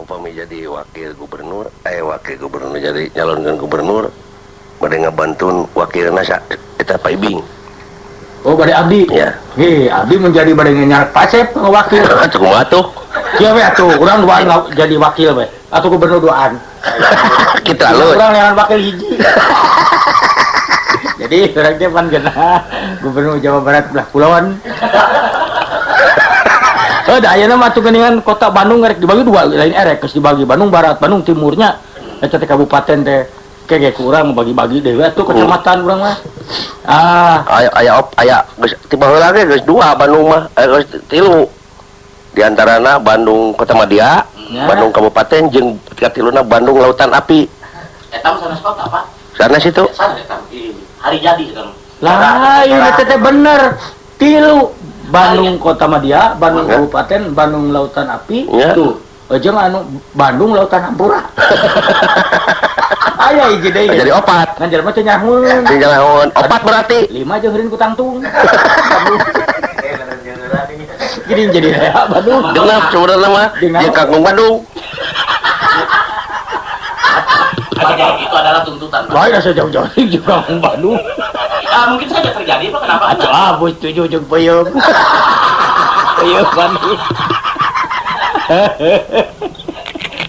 Upami jadi wakil gubernur, wakil gubernur jadi nyalonkeun gubernur, bade ngabantun wakilna eta Pak Ibing. Oh, bade abdi. Ya. Hei, abdi menjadi bade nyarak Pasep wakil. Atuh kumaha tuh? Kieu we atuh, urang duaan jadi wakil we. Atuh gubernur duaan. Kita alus. Urang neangan wakil hiji. Jadi urang teh pan geunah gubernur Jawa Barat belah kulon. Oh, da ayeuna mah atuh geuningan kota Bandung rek dibagi dua, lain erek geus dibagi Bandung Barat, Bandung Timurnya. Eta teh kabupaten teh kege ku urang bagi-bagi deui atuh kecamatan urang mah. Ah, aya aya aya geus ti baheula ge geus dua Bandung mah, geus tilu. Di antarana Bandung Kota Madya, ya. Bandung Kabupaten jeung katiluna Bandung Lautan Api. Eta mah sanes kota, Pak. Sanes itu. Sanes eta hari jadi eta. Lah, ieu teh bener. Tilu Bandung Kota Madya, Bandung ya. Kabupaten, Bandung Lautan Api, ya. Tuh. Jeung anu Bandung Lautan Hampura. Aya hiji deui. Jadi opat. Ngan jelema teh nyahoeun. Teu nyahoeun. Opat berarti 5 jeung heureun ku tangtung. Gini jadi rea Bandung. Genep sebenarnya mah. Jeung kangkung Bandung. Itu adalah tuntutan. Wah, rasa jauh-jauh juga kangkung Bandung. Ah, mungkin saja terjadi, Pak. Kenapa? Atuh ah, bos tujuh jeung peuyeum. Peuyeum Bandung.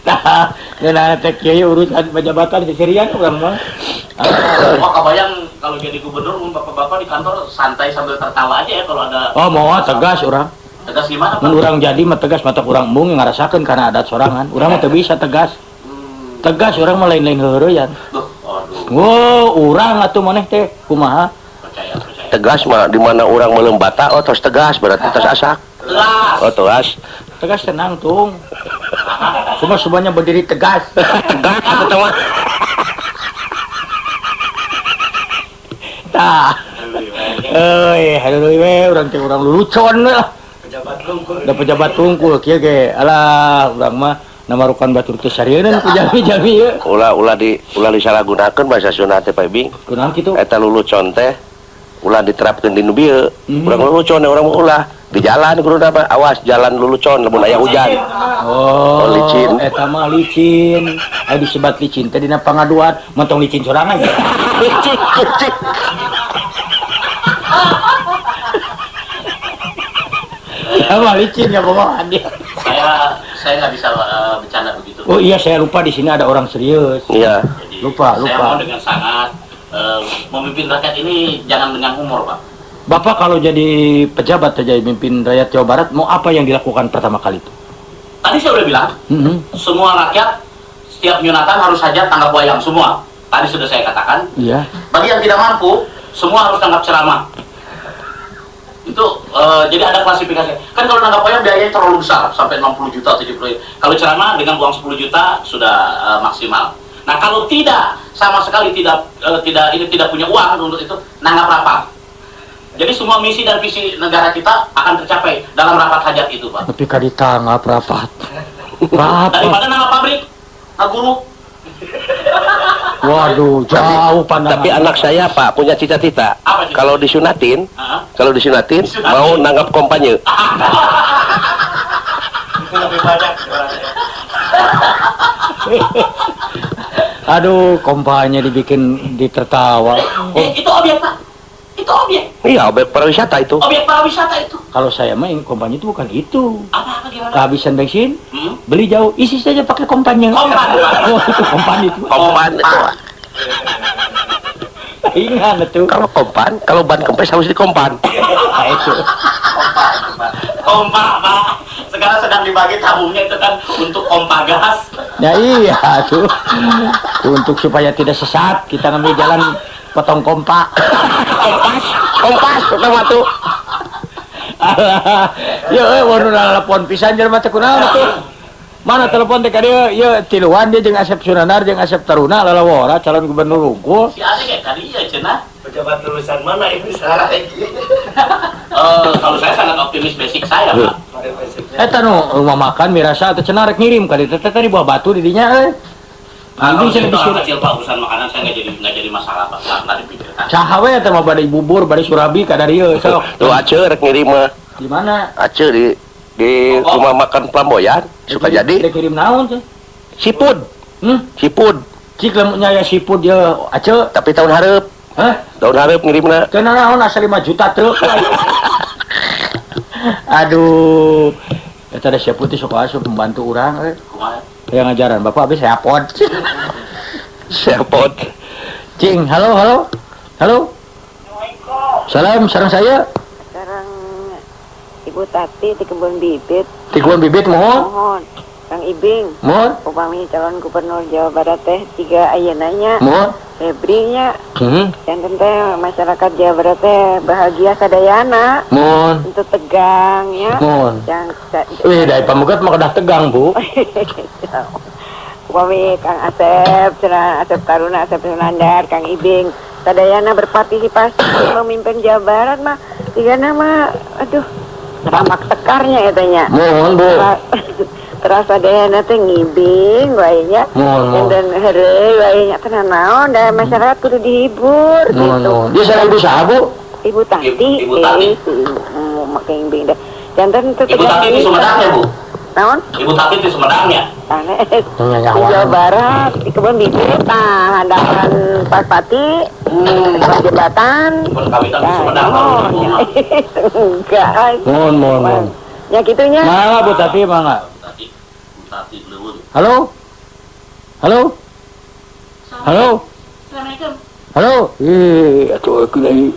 Nah, ngeunah teh kieu urusan pejabatan seserian urang mah. Oh, kebayang kalau jadi gubernur bapak-bapak di kantor santai sambil tertawa aja ya kalau ada. Oh, mau tegas urang. Tegas gimana, Pak? Mun urang jadi mah tegas mata urang embung ngarasakeun kana adat sorangan. Urang mah teu bisa tegas. Tegas urang mah lain-lain heureyan. Duh, aduh. Wow, urang atuh maneh teh kumaha? Percaya, percaya. Tegas mah di mana urang meuleum bata, oh tos tegas berarti tos asak. Tegas. Oh, tegas. Tegas tenang, tung. Semua semuanya berdiri tegas. Tegas atuh mah. Tah. Euy, haduh we urang teh urang lulucon we lah. Pejabat tungkul. Da pejabat tungkul kieu ge. Alah, urang mah namarukan batur teh sarieun ku jami-jami ieu. Ulah ulah disalahgunakeun bahasa Sunda teh Pak Ibing. Kunaon kitu? Eta lulucon teh ulah diterapkeun di nu bieu. Urang lulucon urang mah ulah di jalan kudu apa? Awas jalan lulucon lamun aya hujan. Oh, oh licin. Eta mah licin. Aya disebat licin teh dina pangaduan, montong licin sorangan. Licin, licin. Ya mah licin ya bohongan dia. Saya nggak bisa bercanda begitu. Oh iya, saya lupa di sini ada orang serius. Iya. Jadi, lupa. Saya mau dengan sangat memimpin rakyat ini jangan dengan humor, Pak. Bapak kalau jadi pejabat atau jadi mimpin rakyat Jawa Barat, mau apa yang dilakukan pertama kali itu? Tadi saya udah bilang, semua rakyat setiap nyunatan harus saja tanggap wayang semua. Tadi sudah saya katakan. Iya. Bagi yang tidak mampu, semua harus tanggap ceramah. Itu jadi ada klasifikasi. Kan kalau nanggap wayang biayanya terlalu besar, sampai 60 juta, 70 juta. Kalau ceramah dengan uang 10 juta sudah maksimal. Nah, kalau tidak sama sekali tidak punya uang untuk itu, nanggap rapat. Jadi semua misi dan visi negara kita akan tercapai dalam rapat hajat itu, Pak. Tapi kan ditanggap rapat. Rapat. Daripada nanggap pabrik, guru. Waduh, jauh pandangan. Tapi anak saya, Pak, punya cita-cita. Kalau disunatin, mau nanggap kompanye. Itu lebih banyak orangnya. Aduh, kompanye dibikin ditertawa. Oh. Itu objek, Pak. Itu objek. Iya, objek pariwisata itu. Objek pariwisata itu. Kalau saya mah kompanye itu bukan itu. Apa gimana? Kehabisan bensin, beli jauh, isi saja pakai kompanye. Kompan. Oh, itu kompan itu. Kompan itu. Ingat itu. Kalau kompan, kalau ban kempes harus dikompan. Nah, itu. Kompa, Pak. Sekarang sedang dibagi tabungnya itu kan untuk pompa gas. Ya iya tuh. Untuk supaya tidak sesat, kita ngambil jalan potong kompa. Kompas, kompas pertama tuh. Alah, ya euy nu telepon pisan jelema teh kunaon tuh. Mana telepon teh ka dieu, ieu tiluan dia jeung Asep Sunandar jeung Asep Taruna lalawora calon gubernur unggul. Si Ade kayak tadi ya cenah. Pejabat lulusan mana ini sekarang lagi? Kalau saya sangat optimis basic saya, Pak. Eta nu rumah makan mirasa atau cenah rek ngirim ka dieu teh tadi buah batu di dinya euy. Nah, kalau itu orang kecil Pak, urusan makanan saya nggak jadi masalah Pak, nggak dipikirkan. Saha we teh mah bade bubur, bade surabi ka dieu sok. Tuh Aceh rek ngirim mah. Di mana? Aceh di Di rumah makan Flamboyan suka jadi. Dikirim naon teh? Sipud. Sipud. Cik lamun aya sipud ye ace. Tapi tahun hareup. Hah? Tahun hareup ngirimna. Teu naon asa 5 juta truk. Aduh. Eta da siap putih sok asup pembantu urang euy. Kumaha? Yang ngajaran bapak habis sepot. Sepot. Cing, halo halo. Halo. Salam, sareng saya. Sareng Ibu Tati di kebun bibit. Di kebun bibit mohon. Mohon. Kang Ibing. Mohon. Upami calon gubernur Jawa Barat teh tiga ayeuna nya. Mohon. Febri nya. Heeh. Janten teh masyarakat Jawa Barat teh bahagia sadayana. Mohon. Untuk tegang ya. Mohon. Yang Wih, dari pamugat mah kedah tegang, Bu. Upami Kang Asep, cenah Asep Taruna, Asep Sunandar, Kang Ibing sadayana berpartisipasi memimpin Jawa Barat mah tiga nama aduh ramak tekarnya eta nya. Mohon, Bu. Terasa sadayana teh ngibing wae nya. Mohon, mohon. Dan heureuy wae nya teh naon da masyarakat kudu dihibur Mohon, gitu. mohon. Dia sareng ibu saha, Bu? Ibu Tati. Ibu Tati. Make ngibing deh. Janten teu Ibu Tati di Sumedang ya, Bu? Naon? Ibu Tati di Sumedang ya? Sanes. Nyawa. Di Jawa Barat, di kebun bibit, tah, handapan Pasupati, jembatan. Pun kawitan di Sumedang oh, baru Ibu mah. Enggak. Mohon, mohon, mohon. Ya gitunya. Mangga Bu Tati, mangga. Bu Tati, Bu Tati leuweung. Halo? Halo? Halo? Assalamualaikum. Halo? Ih, atuh aku lagi.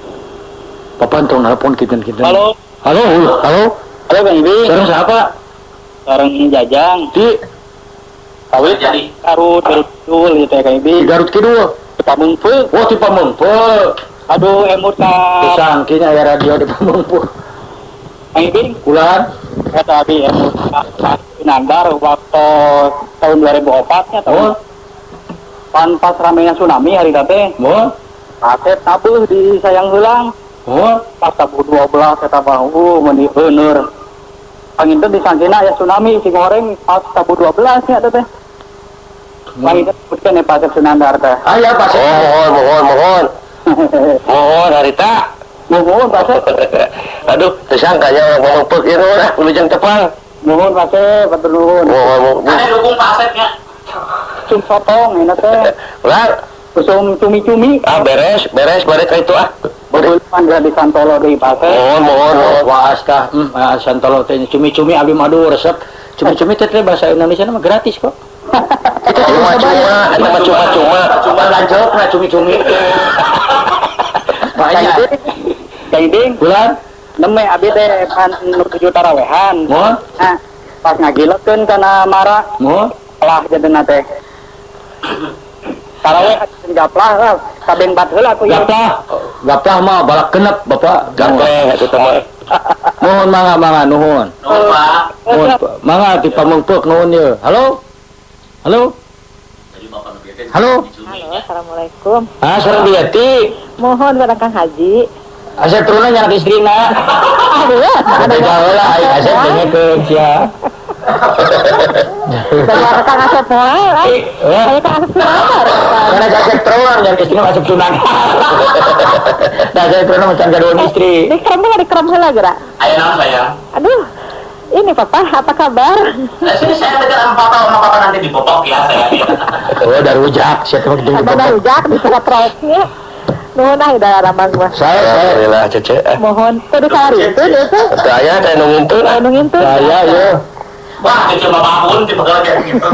Papan tong nelpon kinten-kinten. Halo. Halo, halo. Halo Kang Ibing. Sareng siapa? Sareng Jajang. Di Kawit Jadi. Garut, Garut Kidul gitu ya Kang di Ibing. Garut Kidul. Di Pameungpeuk. Oh, di Pameungpeuk. Aduh emut ka Disangkinya aya radio di Pameungpeuk. Kang Ibing. Kulan. Eta abi emut ka Sunandar waktu tahun 2004 nya tahun. Oh. Pan pas ramenya tsunami hari teh. Mohon. Asep tabuh di Sayang Heulang. Oh. Pas tabuh 12 eta mah meuni beuneur. Panginten di Sangkina ya tsunami si goreng pas tabuh 12 nya teh. Panginten sebutkeun ya Pak Asep Sunandar teh. Aya Pak Asep. Oh, mohon, mohon, mohon. Mohon harita. Nuhun Pak Asep. Aduh, tersangkanya orang Pameungpeuk ieu lah, wilujeng tepang. Nuhun Pak Asep, hatur nuhun. Mohon, mohon. Ada dukung Pak Asep nya. Usum sotong enak teh. Ulah, Usum cumi-cumi. ah beres, beres, balik ka itu ah. Berulang di Santolo deui Pak Asep. Mohon, mohon, mohon. Wah, astah, santolo teh cumi-cumi abdi mah aduh resep. Cumi-cumi teh teh bahasa Indonesia mah gratis kok. Cuma-cuma, eta mah cuma-cuma. Cuma lanjut nah cumi-cumi. Banyak. Kang Ibing, Bulan, neme abi teh pan nu tujuh tarawehan. mohon, Nah, pas ngagilekeun kana mara mohon. lah jadena teh. Taraweh gaplah lah, kabeng bat heula aku ya. Gaplah, gaplah mah balak genep Bapak. Gapleh atuh mah. Mohon mangga mangga nuhun. Nuhun Pak. Nuhun mangga di Pameungpeuk nuhun ye. Halo? Halo? Jadi Bapak nu bieu teh Halo? cumi-cumi Halo, nya. Assalamualaikum. Ah, sareng Biati. Mohon pada Kang Haji. Asep turunna nyanak istrina. Aduh, Ada jauh lah, aing Asep dengekeun sia. Dari Kang Asep moal, ay. Eh, Saya Kang Asep Sunandar. Karena Asep terus nyanak istrina Asep Sunandar. Nah, saya turunna macam gaduhan istri. Dikrom heula, dikrom heula geura. Aya naon sayang? Aduh. Ini Papa, apa kabar? Nah, sini saya dekat sama papa nanti dibobok ya saya. Oh, dari rujak, siapa mah gitu. Ada rujak di surat proyeknya. Nuhun ah udah ramang mah. Saya Alhamdulillah cece. Mohon teu sehari itu itu. Teu aya teh nu ngintun. Nu ngintun. Saya ya. Wah, cece babahun tipe kayak gitu.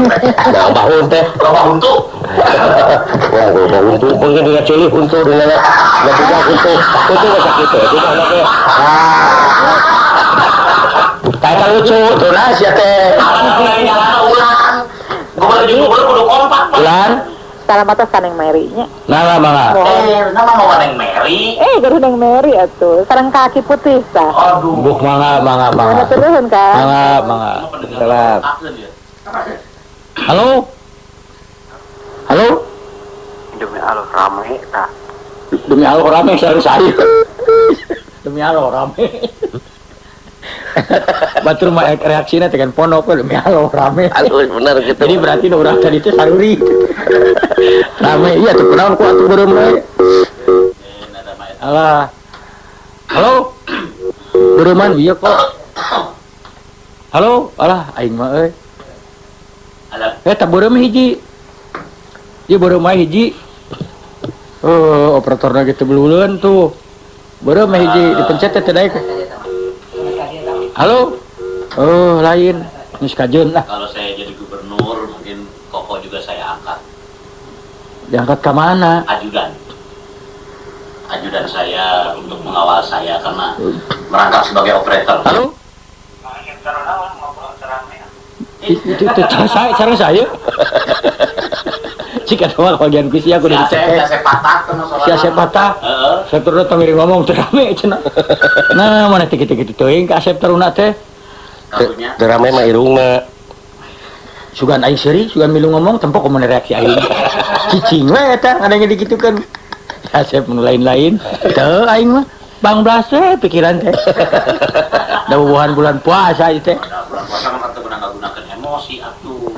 Nah, bahun teh. Babahun tuh. Wah, bahun tuh mungkin dina culih untuk dina budak untuk. Untuk masa kitu, itu mah teh. Kayak lucu tuh lah sia teh. Alah, nyalana ulang. Gubernur jeung gubernur kudu kompak, Pak. Ulan, Salam atas ka Neng Mary nya. mangga mangga. Eh, nama mau Neng Mary. Eh, gaduh Neng Mary atuh. Sareng kaki putih tah. Aduh. Buk mangga mangga mangga. Nuhun nuhun Kang. Mangga mangga. Salam. Halo? Halo? Demi Allah rame tah. Demi Allah rame sareng saya. Demi Allah rame. Batur mah reaksina teh kan pondok we, demi Allah rame. Aduh, bener gitu. Jadi berarti nu urang tadi teh saruri. Rame iya tuh kunaon ku atuh beureum we. Alah. Halo? Beureman ieu kok. Halo, alah aing mah euy. Halo. Eta beureum hiji. Ieu beureum mah hiji. Oh, operatorna gitu belulun tuh. Beureum mah hiji dipencet teh daek. Halo. Oh, lain. Geus kajeun lah. Kalau saya jadi gubernur, mungkin Koko juga saya angkat. Diangkat ke mana? Ajudan. Ajudan saya untuk mengawal saya karena merangkap sebagai operator. Halo? Itu saya, sareng saya. Jika tahu bagian kuisi aku Si udah Asep, dicekek. si Asep patah kan Si Asep patah. Heeh. Saya terus tong ngiring ngomong teu rame cenah. Nah, mana teh kitu-kitu teuing ka Asep Taruna teh. Karunya. Teu rame mah irungna. Sugan aing seuri, sugan milu ngomong tempo kumaha reaksi aing. Cicing we eta ngadenge dikitukeun. Asep nu lain-lain. Teu aing mah bang blas we pikiran teh. Da bubuhan bulan puasa ieu teh. Nah, bulan puasa mah teu gunakeun emosi atuh.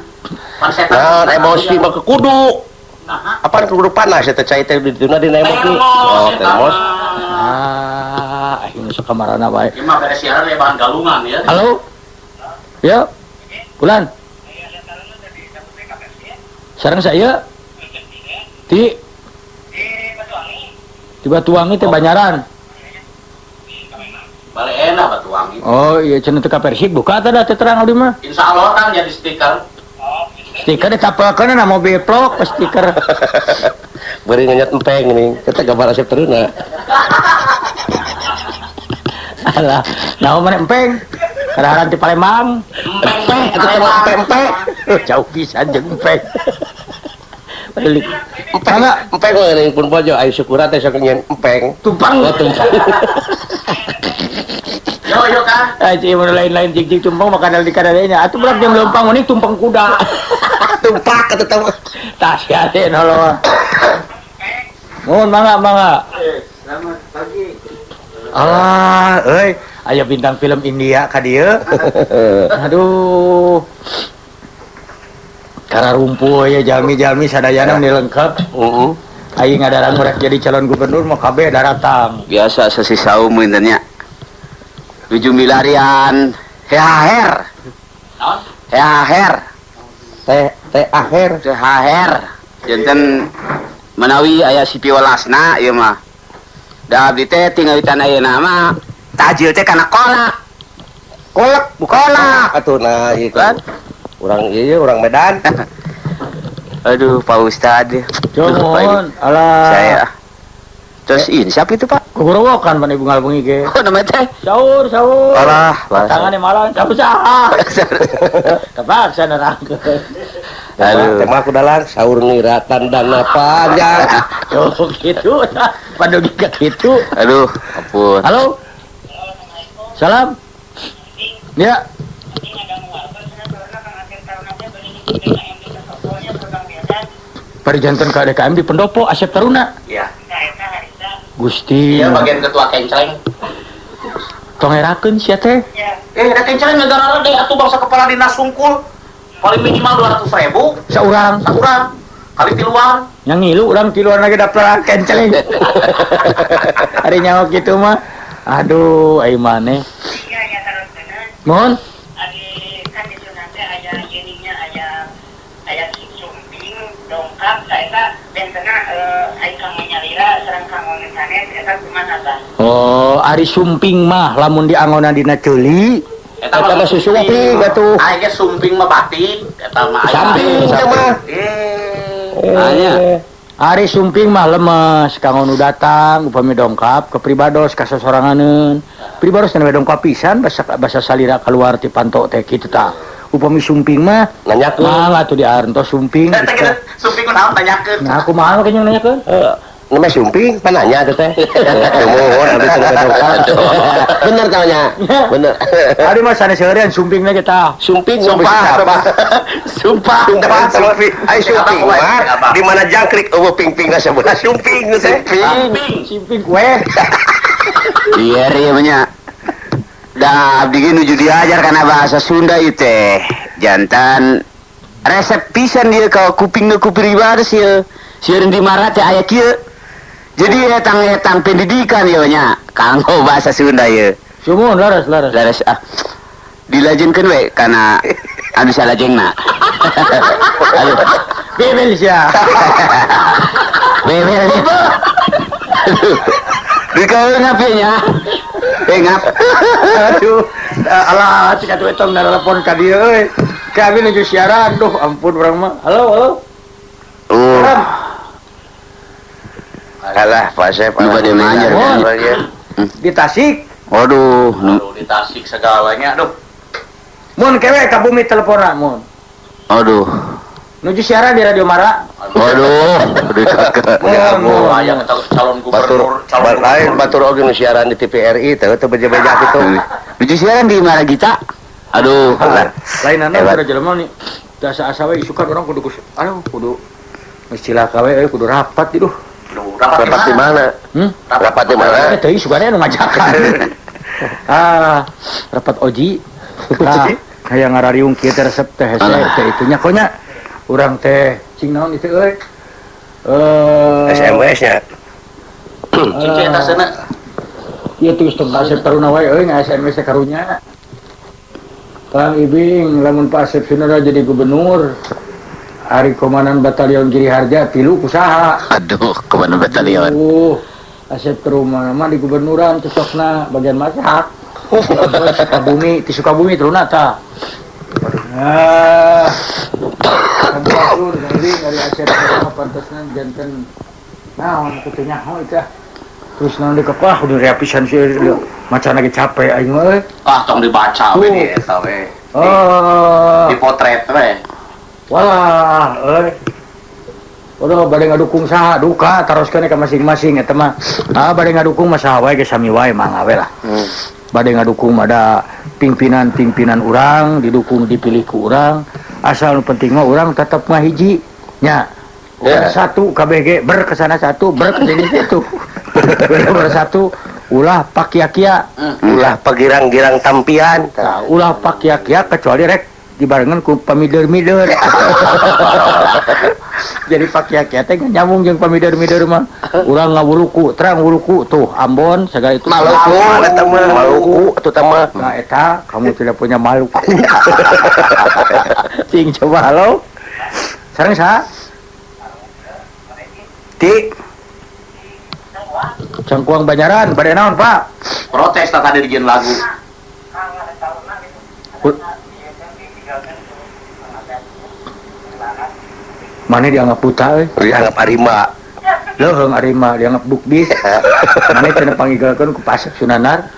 Pan setan. Nah, emosi mah kekudu. Nah, Apaan kudu panas eta cai teh dituna dina emosi. Oh, termos. Ah, aing sok kamarana wae. Ini mah beres siaran ya bahan galungan ya. Halo? Ya. Bulan. Sareng saya di Batuwangi teh Banyaran. Balik enak Batuwangi. Oh iya cenah teu ka Persib buka teh da teh terang abdi mah. Insya Allah kan jadi stiker. Stiker ditapelkeun na mobil plok stiker. Bari ngenyet empeng nih. Kita gambar Asep Taruna. Alah, naon mana empeng? Kadaharan ti Palembang. Empeng, Eta teh mah empeng. Jauh pisan jeung empeng. Balik. Empeng. Empeng mah geuning pun pojo aya syukuran teh sok nyen empeng. Tumpang. Oh, tumpang. Yo yo kan. Ah, cik, mun lain-lain jig-jig tumpang maka di kadadenya. Atuh berat jam leumpang mending tumpang kuda. Tumpak eta teh mah. Tah sia teh nolong. Mohon mangga mangga. Selamat pagi. Alah, euy, aya bintang film India ka dieu. Aduh. Kararumpuh ya jalmi-jalmi sadayana meni lengkap. Heeh. Aing ngadarang rek jadi calon gubernur mah kabeh daratang. Biasa sesi saum intinya. Nuju milarian THR. Naon? THR. Teh teh akhir. THR. Janten menawi aya si piwelasna ieu mah. Da abdi teh tinggal ayeuna mah tajil teh kana kolak. Kolak bukan kolak. Atuh nah ieu Kan? Urang ieu urang Medan. Aduh, Pak Ustad. Lupa ini. Cuman alah. Saya. Terus ini siapa itu, Pak? Kugorowokan pan ibu ngalbengi ge. Oh, namanya teh. Sahur, sahur. Alah, Tangannya malah sahur saha. Terpaksa nerangkeun. Aduh. Teh mah aku dalang sahur niratan dana panjang. Tuh gitu. Padugi ka kitu. Aduh, ampun. Halo. Salam. Ya. Parijanten ka DKM di Pendopo Asep Taruna. Iya. Gusti. Iya bagian ketua kencleng. Tongerakeun sia teh. Da kencleng negara deh atuh bangsa kepala dinas sungkul. Paling minimal 200.000 Saurang. saurang. Kali tiluan. Yang ngilu urang tiluan lagi daftar kenceleng. Ari nyawa kitu mah. Aduh, ai maneh. Mohon. Oh, ari sumping mah lamun diangonan dina ceuli. Eta Eta mah susumping atuh. Aya ge sumping mah batik, eta mah aya. Samping eta mah. Anya. Ari sumping mah lemes kanggo nu datang upami dongkap ke pribados ka sasoranganeun. Pribados teh dongkap pisan basa salira keluar ti panto teh kitu tah. Upami sumping mah Nanyakeun. mah atuh diarentos sumping. Eta kitu sumping kunaon tanyakeun. Nah, kumaha mah kenyang nanyakeun? Namanya sumping, pananya tuh teh. Nuhun, abdi teh dongkap. Bener tanya. Bener. Ari mah sanes seureun sumping lagi tah. Sumping Sumpah, sumpah. Sumpah, sumping. Ai sumping mah di mana jangkrik eueuh ping-ping ka sebelah sumping teh. Sumping. Sumping kue. Iya, iya nya. Da abdi ge nuju diajar kana bahasa Sunda ieu teh. Jantan resep pisan dia ka kuping nu ku pribadi ieu. Sieun di mara teh aya kieu. Jadi etang-etang pendidikan ieu nya kanggo bahasa Sunda ieu. Sumuhun laras laras. Laras ah. Dilajengkeun we kana anu salajengna. Aduh, Bebel sia. Bebel. Aduh. Dikaeungap ye nya. Engap. Aduh, alah cik atuh eta telepon ka dieu euy. Kami nuju siaran, duh ampun urang mah. Halo, halo. Alah, Pak Sep. Nu bade manjer, kan? Di Di Tasik. Waduh, Aduh, di Tasik segalanya, aduh. Mun kewe ka bumi teleponna mun. Aduh. Nuju siaran di Radio Mara. Waduh, Mun, mun. Aya calon Batur, gubernur, calon lain gubernur. batur oge nu siaran di TVRI teh teu beja-beja kitu. Nuju siaran di Maragita. Aduh, Alah. Lain anu Hebat. udah jelema nih. Teu asa-asa we isukan urang kudu aduh kudu geus cilaka we euy kudu rapat iduh. Aduh, rapat Rapat di mana? Hmm? Rapat di mana? Eh teu isukane anu ngajakan. Ah, rapat oji. Nah, kayak ngarariung kieu teh resep teh hese Alah. teh itunya konya urang teh cing naon itu euy. SMS-nya. Cici eta seuneu. Ieu tuh geus tong Asep Taruna wae euy nga-SMS karunya. Kang Ibing lamun Pak Asep Sunara jadi gubernur, ari komandan batalion Giri Harja tilu kusaha. Aduh, kemana batalion? Asep Taruna mah di gubernuran cocokna bagian masak. Sukabumi, di Sukabumi teruna ta. Ah. Sampurasun Kang Ibing ari Asep Taruna pantesna janten naon kitu nyaho itu. Terus naon dikepah kudu reapisan sih macan lagi capek aing mah euy. Ah, tong dibaca we Tuh. di eta we. Oh. Di potret we. Wah, euy. Udah bade ngadukung saha duka taroskeun ka masing-masing eta mah. Ah bade ngadukung mah saha wae ge sami wae mangga we lah. Bade ngadukung mah da pimpinan-pimpinan urang didukung dipilih ku urang, asal nu penting mah urang tetep ngahiji nya. Ya. Satu KBG berkesana satu berkesini situ. Bersatu ulah pakia-kia. Ulah pagirang-girang tampian. Nah, ulah pakia-kia kecuali rek dibarengan ku pamider-mider. Jadi pakia-kia teh nyambung jeung pamider-mider mah. Urang ngawuluku, terang wuluku tuh Ambon segala itu. Maluku eta mah, Maluku atuh teh mah. Nah eta kamu tidak punya Maluku. Cing coba halo. Sareng saha? Ti Cangkuang Banjaran, bade naon, Pak? Protes tah tadi dijieun lagu. Mana dianggap buta euy? Dianggap arima. Leuheung arima dianggap bukbis. Mana cenah pangigalkeun ku Pak Asep Sunanar.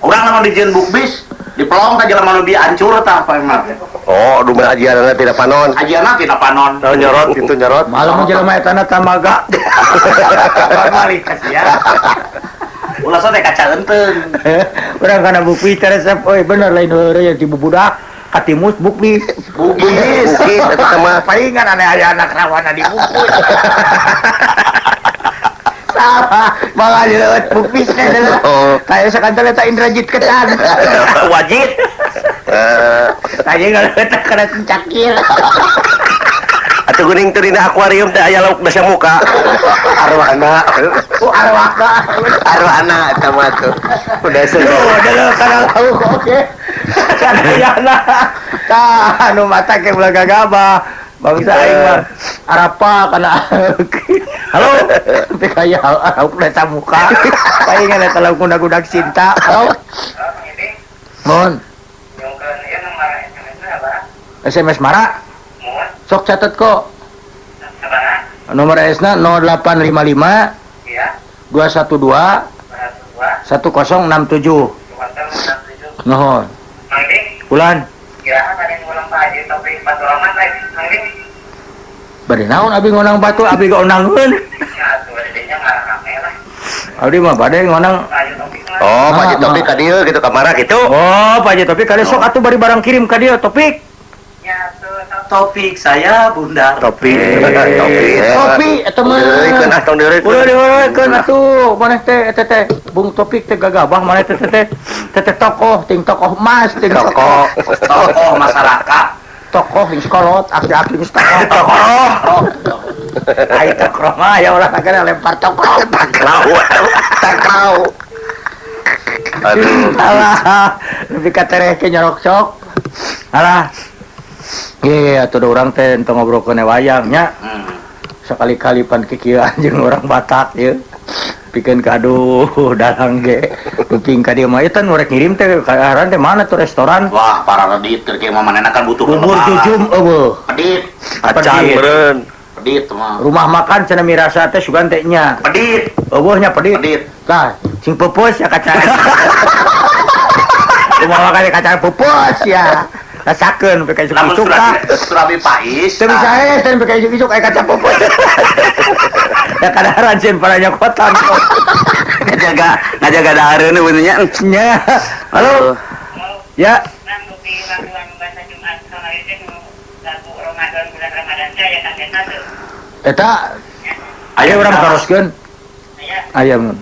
Urang lamun dijieun bukbis, dipelong tah jelema nu diancur tah Pak Emar. Oh, dumeh ajianana tidak panon. Ajianna tina panon. Oh, nyorot gitu nyorot. Malam jelema eta na tamaga. Balik sia. Ulah teh kaca eunteng. Urang kana bukbis teh resep euy bener lain heureuy yang ti bubudak katimus bukbis. Bukis, bukis eta mah. Palingan aneh aya anak rawana di bungkus. Salah, malah dileueut bukbis teh. Oh. Kayak sakantel eta Indrajit ketan. Wajib. Tanya ngaleueut kana cakil. Atuh geuning teu dina akuarium teh aya lauk dasa muka. Arwana. Oh, arwahna. Arwana eta mah tuh. Udah Oh, udah kana lauk oke. Sadayana. Tah anu mata ke ulah gagabah. Bangsa aing mah arapa kana. Halo. Teu kaya lauk dasa muka. Palingan eta lauk gudak cinta. Halo. Mon. SMS Mara. Sok catet kok. Nomor S-na 0855 212 1067. Nuhun. Bulan. Bade naon abi ngonang batu abi ge onangeun. Abdi mah bade ngonang. Oh, Pak Haji Topik ka dieu gitu ka Mara gitu. Oh, Pak Haji Topik kali sok atuh bari barang kirim ka dieu Topik. Topik saya bundar. Topik. Topik. Topik eta mah. Diheureuikeun ah tong diheureuikeun. Ulah diheureuikeun atuh maneh teh eta teh Bung Topik teh gagabah maneh teh teh teh tokoh ting tokoh emas ting Tokoh. Tokoh masyarakat. Tokoh geus kolot aki-aki geus tokoh. Tokoh. Ai tokoh mah ya ulah kana lempar tokoh. Takraw. Takraw. Aduh. Alah, Lebih ka tereh ke nyorok sok. Alah. Ye, atuh da urang teh entong ngobrolkeun wayang nya. Sekali-kali pan kikieuan jeung orang Batak ye. Pikeun ka aduh dalang ge. Kuping ka dieu mah ieu teh nu rek ngirim teh ka aran teh mana tuh restoran? Wah, para redit keur kieu mah manehna kan butuh Bubur jujum eueuh. Pedit. Acan meureun. Pedit mah. Rumah makan cenah mirasa teh sugan teh nya. Pedit. Eueuh nya pedit. Pedit. Tah, sing pupus ya kaca. Rumah makan kaca pupus ya. Rasakeun pek Lamun isuk-isuk tah. surabi pais. Teu bisa teh pek isuk-isuk aya kaca pupus. Ya kadaharan sieun paranya kotan. Ngajaga dahareun bener nya. Nya. Halo. Ya. Eta aya urang teroskeun. Aya mun.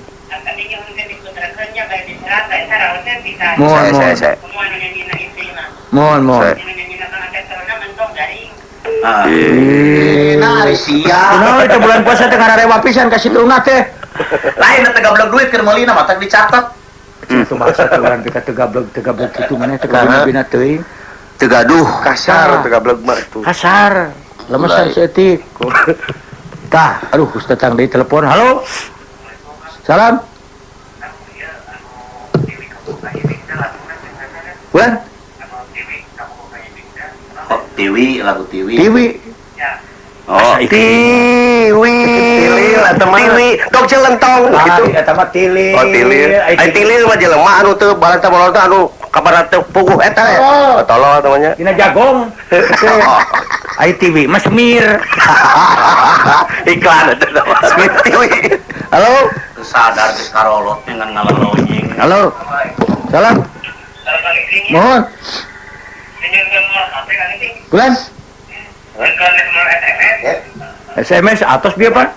Mohon, mohon. Mohon, mohon. Nah, ari sia. Kunaon itu bulan puasa teh ngararewa pisan ka situ teh. Lain teh gablek duit keur meulina mah teh dicatet. Itu maksa teh urang teh teu gablek kitu maneh teh kabina teuing. Teu gaduh. Kasar teu gablek mah tuh. Kasar. Lemesan seeutik. Tah, aduh geus datang deui telepon. Halo. Salam. Bulan? Oh, Tiwi, lagu Tiwi. Tiwi. Oh, Tiwi. Tilil atau Tiwi, tong celentong gitu. Eta mah tilil. Oh, tilil. Ai tilil mah jelema anu teu balanta-balanta anu kabarna teu puguh eta ya. Oh. Tolol namanya. Dina jagong. Ai Tiwi mah semir. Iklan eta mah. Semir Tiwi. Halo. Sadar geus karolot dengan ngalaloying. Halo. Salam. Mohon. Bulan. SMS atos bieu Pak.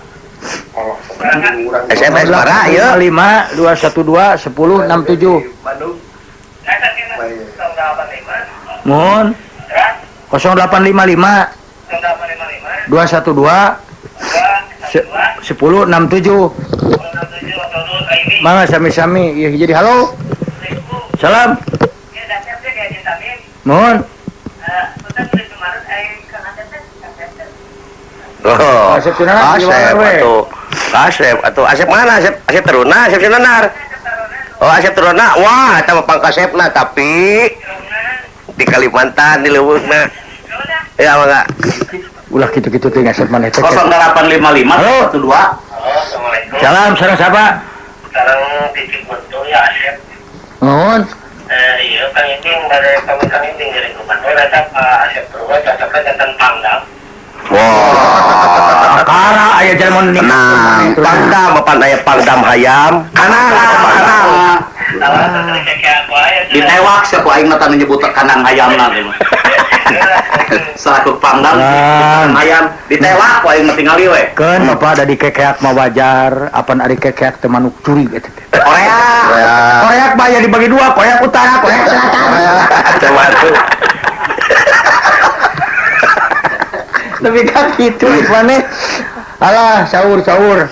SMS bara ieu. 5 212 10 67. Mohon. 0855 212 10 67. Mangga sami-sami. Ieu jadi halo. Salam. Mohon. Oh, Asep Sunanar, Asep atau Asep atau Asep mana? Asep Asep Teruna, Asep Sunanar. Oh, Asep Teruna. Wah, eta mah pangkasepna tapi di Kalimantan di leuweungna. Ya mangga. Ulah kitu-kitu teh Asep maneh teh. 0855 12. Assalamualaikum. Salam, sareng siapa? Sareng titik bentu ya Asep. Mohon. Iya, Kang Ibing bare kami Kang Ibing dari Kupan. Eta Pak Asep Teruna cocoknya jantan pangdam. Wah, Kakara aya jelema nu Tenang. Pangdam apa aya pangdam hayam? Kanang, kanang. Ditewak sia ku aing mah tanu nyebut kanang hayamna teh mah. Selaku pangdam kanang hayam ditewak ku aing mah tingali we. Keun bapak ada di kekeak mah wajar, apan ari kekeak teh manuk curi eta teh. Korea. Koreak mah aya dibagi dua, Koreak utara, Koreak selatan. Coba tuh. Lebih kan gitu maneh. Alah, sahur-sahur.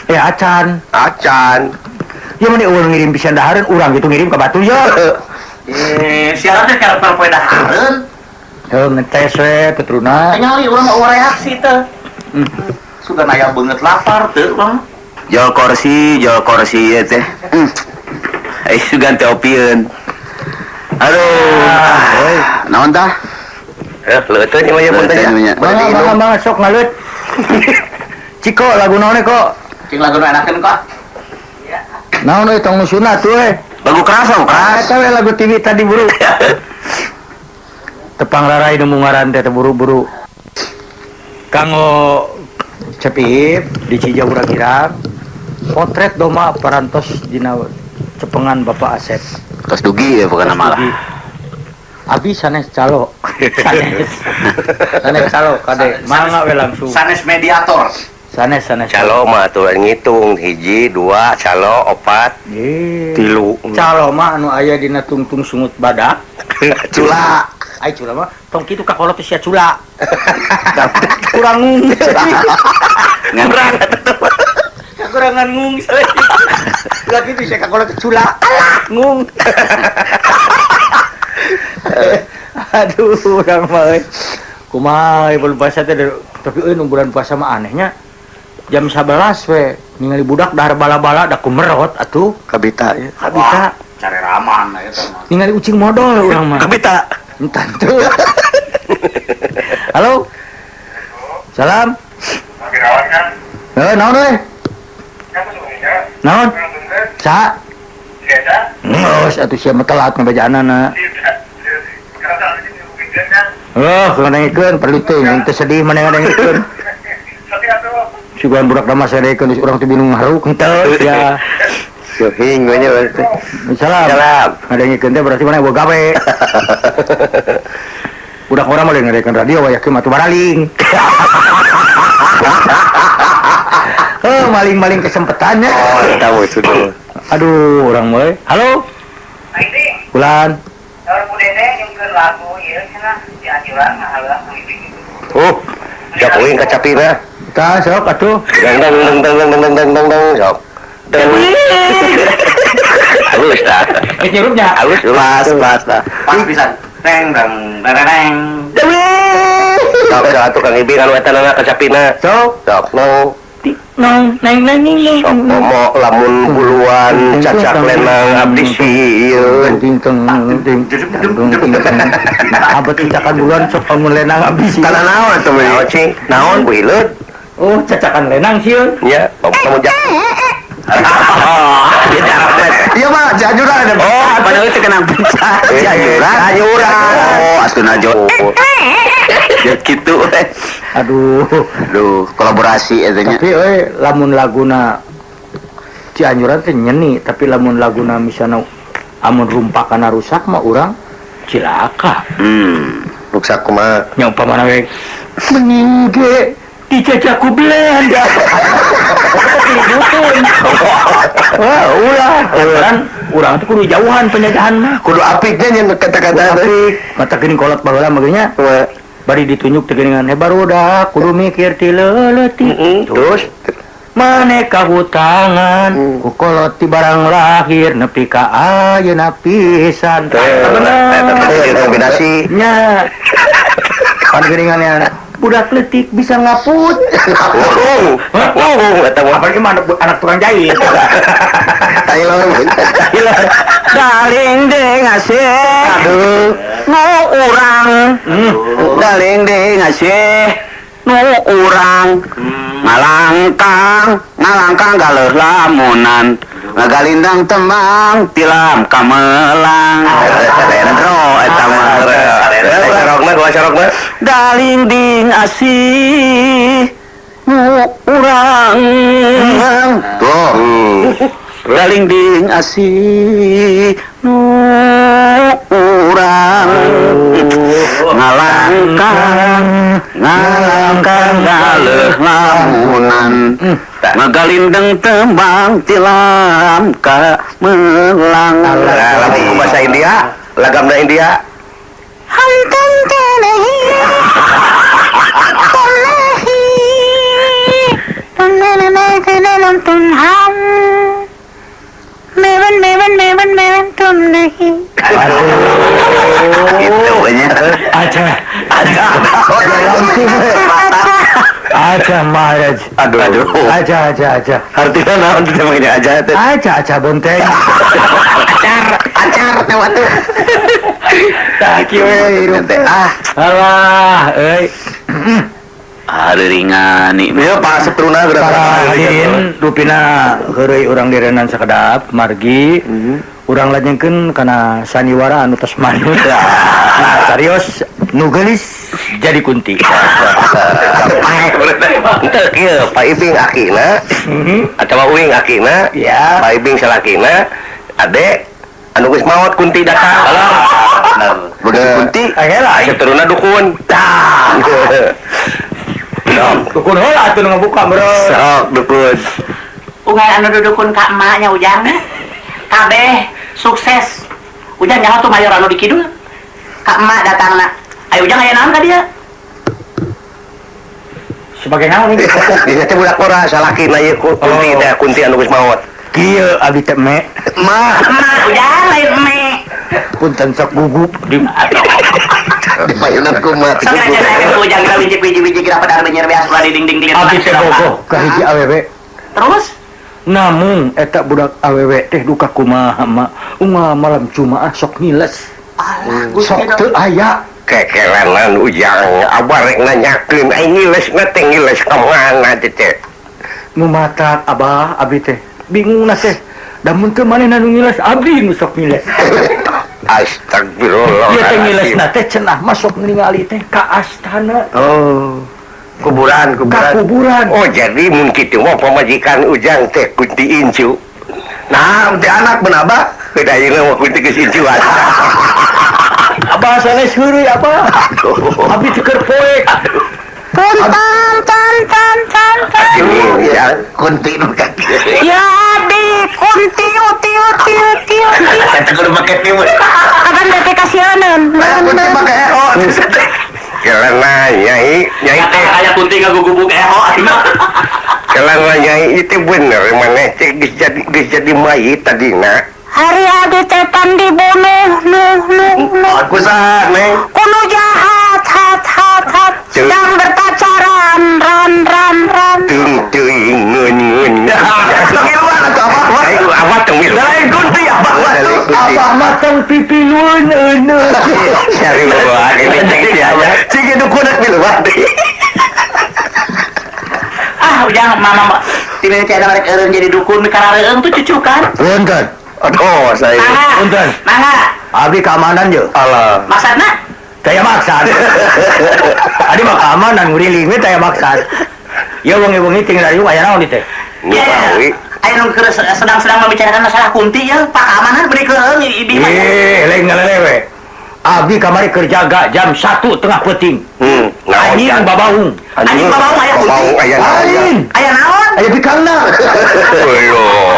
Ya acan. Acan. Ya meni urang ngirim pisan dahareun, urang gitu ngirim ka batur ya. Siaran teh karakter poe dahareun. Heuh ngetes we petruna. Tingali urang mah reaksi teh. Sugan aya beungeut lapar teu urang. Jol korsi ieu teh. Ai sugan teh opieun. Aduh. Naon tah? Leuteun ieu mah ya punten nya. Mangga mangga sok ngaleut. Ciko lagu naon kok? Cing lagu nu enakeun kok. Naon euy tong nu sunat tuh we. Lagu keras, lagu keras. Eta we lagu TV tadi buru. Tepang rarai nu ngaran teh buru-buru. Kanggo Cepip di Cijawura Girang. Potret doma parantos dina cepengan Bapak Asep. Tos dugi ya bukan malah. Abi sanes calo. Sanes. Sanes calo kade. Mangga we langsung. Sanes mediator. Sanes sanes calo mah atuh ngitung hiji, dua, calo, opat, tilu. Calo mah anu aya dina tungtung sungut badak. Cula. Ai cula mah tong kitu ka kolot sia cula. Kurang ngung. Kurang kekurangan ngung. Ulah kitu sia ka kolot cula. Alah ngung. Aduh, urang mah euy. Kumaha ieu bulan puasa teh, tapi euy nu bulan puasa mah anehnya. Jam 11 we ningali budak dahar bala-bala da kumerot atuh. Kabita ya. Kabita. Cari raman eta mah. Ningali ucing modol urang mah. Kabita. Entan tuh. Halo. Salam. Eh, naon we? Naon? Sa? Geus atuh sia mah telat ngabajaanana. Oh, ngadengikeun perlu teuing teu sedih maneh ngadengikeun. Sugan budak mah sadekeun geus urang teh bingung haruk henteu ya. Suhing we nya berarti. Salam. Salam. Ngadengikeun teh berarti maneh boga gawe. Budak urang mah ngadengikeun radio wayah kieu mah atuh baraling. Oh, maling-maling kesempatannya. Oh, tahu sudah. Aduh, urang mah. Halo. Bulan. Oh, siap uing kacapina. Tah, sok atuh. Dang dang dang dang dang dang dang dang dang sok. Dang. Halus dah. Eh, nyurupnya. Halus, pas pas dah. Pas pisan. Teng dang dang dang. Sok sok atuh Kang Ibing anu eta nana kacapina. Sok. Sok nong. Nong, neng neng neng neng. Sok komo lamun buluan cacak lenang abdi sieun. Ting teng ting ting ting. Abet cacakan buluan sok lamun lenang abdi sieun. Kana naon atuh mah? Naon cing? Naon kuileut? Oh, cacakan lenang sieun. Nya, kamu jak. Iya mah Cianjuran ada. Oh, padahal itu kena pecah. Cianjuran. Cianjuran. Oh, asuna jo. Ya gitu. Aduh. Aduh, kolaborasi eta nya. Tapi euy lamun laguna Cianjuran teh nyeni, tapi lamun laguna misalna amun rumpakana rusak mah urang cilaka. Rusak kumaha? Nya upamana we meningge dicacak ku Belanda. Wah, ulah. Kan urang teh kudu jauhan penjajahan mah. Kudu apiknya nya kata-kata teh. Apik, mata geuning kolot baheula mah geunya. Bari ditunjuk teh geuningan hebar budak kudu mikir ti leuletik. Terus maneka hutangan ku kolot ti barang lahir nepi ka ayeuna pisan. Bener. Kombinasi. Nya. Pan geuningan budak letik bisa ngaput. Oh, eta mah apalagi mah anak tukang jahit. Thailand. Daling ding asih. Aduh. Nu urang. Daling ding asih. Nu urang. Ngalangkang, ngalangkang galeuh lamunan. Ngagalindang tembang tilam kamelang. Retro eta mah. Sorokna, gua sorokna. Daling ding asih. Nu urang. Tuh. Daling ding asih nu urang. Ngalangkang, ngalangkang galeuh lamunan. Ngagalindeng tembang tilam kamelang. Lagu bahasa India, lagamna India. Hantam telehi, telehi, tum mewan mewan mewan mewan tum nahi. Gitu nya. Aja. Aja. Aja Maharaj. Aduh, aduh. Aja aja aja. Artinya naon teh mah aja teh. Aja aja bonteng. Acar, acar teh atuh. Tah kieu we hirup teh. Ah, Alah, euy. ringan nih. Ieu Pak Setruna geura. Para hadirin rupina heureuy urang direnan sakedap margi. Urang lajengkeun kana saniwara anu tos manut. Nah, serius nu geulis jadi kunti. Henteu kieu Pak Ibing akina atawa uing akina, Ya. Pak Ibing salakina, ade anu geus maot kunti datang. Bener. Begitu kunti. Ayelah, Setruna dukun. Tah. dukun heula atuh nu ngabuka bro. Sok dukun. Ungai anu dudukun ka emaknya Ujang. Kabeh sukses. Ujang nyaho tuh mayor anu di kidul. Ka emak datangna. Ayo Ujang aya naon ka dia? Sebagai naon ini? Ieu teh budak ora salakina ieu kunti teh kunti anu geus maot. Kieu abdi teh me. Mah. Emak Ujang lain eme. Punten sok gugup Di payunan kumaha. Sok aja saya ku Ujang geura wiji-wiji geura padahal benyer beas ulah di dingding dingding. Abdi teh bogoh ka hiji awewe. Terus namung eta budak awewe teh duka kumaha mah unggal malam Jumaah sok ngiles. Alah, Gusti Sok teu aya. Kekeranan Ujang, abah rek nanyakeun aing ngiles na teh ngiles ka mana teh teh. Nu matak abah abdi teh bingung na teh. Da mun teu manehna nu ngiles abdi nu sok ngiles. Astagfirullah. Ieu teh ngilesna teh cenah mah sok ningali teh ka astana. Oh. Kuburan, Ka kuburan. kuburan. Oh, jadi mun kitu mah pamajikan Ujang teh kunti incu. Nah, teh anak beun abah. Kuda ayeuna mah kunti geus incuan. Abah sanes heureuy abah. Abdi teu keur poek. Punten tan tan tan tan. Aduh, Ujang. Kunti nu ka kieu. Ya abdi kunti uti uti uti uti. Eta kudu make timun. Kapan bete kasihaneun. Kunti make eo. Kelana nyai, nyai teh. Aya kunti ngagugubug eho atuh mah. Kelana nyai itu bener maneh teh geus jadi mayit tadina. Hari abdi teh pan dibunuh nuh nuh nuh. Aku saha, Neng? Kuno jahat hat hat hat. Sedang berpacaran ran ran ran. Tung teuing ngeun ngeun. Tong iluan atuh abah mah. Ayo abah tong milu. Lain kunti abah mah. Abah mah tong pipilueun euneuh. Sarua ini teh dia. Cing dukun rek miluan. Ah, Ujang mama tiba tiba ada mereka eureun jadi dukun karareung tuh cucukan. Punten. Aduh, saya. Mangga. Punten. Mangga. Abdi keamanan ye. Alah. Maksudna? Taya maksad. Adi mah keamanan nguriling we taya maksad. Ya wengi-wengi tinggal dari aya naon di teh? Nu bawi. Aya nu keur sedang-sedang membicarakan masalah kunti ya, Pak keamanan beri keueung ibi mah. Ih, lain ngalelewe. Abdi kamari keur jaga jam 1 tengah peuting. Naon? Anjing babaung. Anjing babaung aya kunti. Babaung aya naon? Lain. Aya naon? Aya bikangna. Aduh.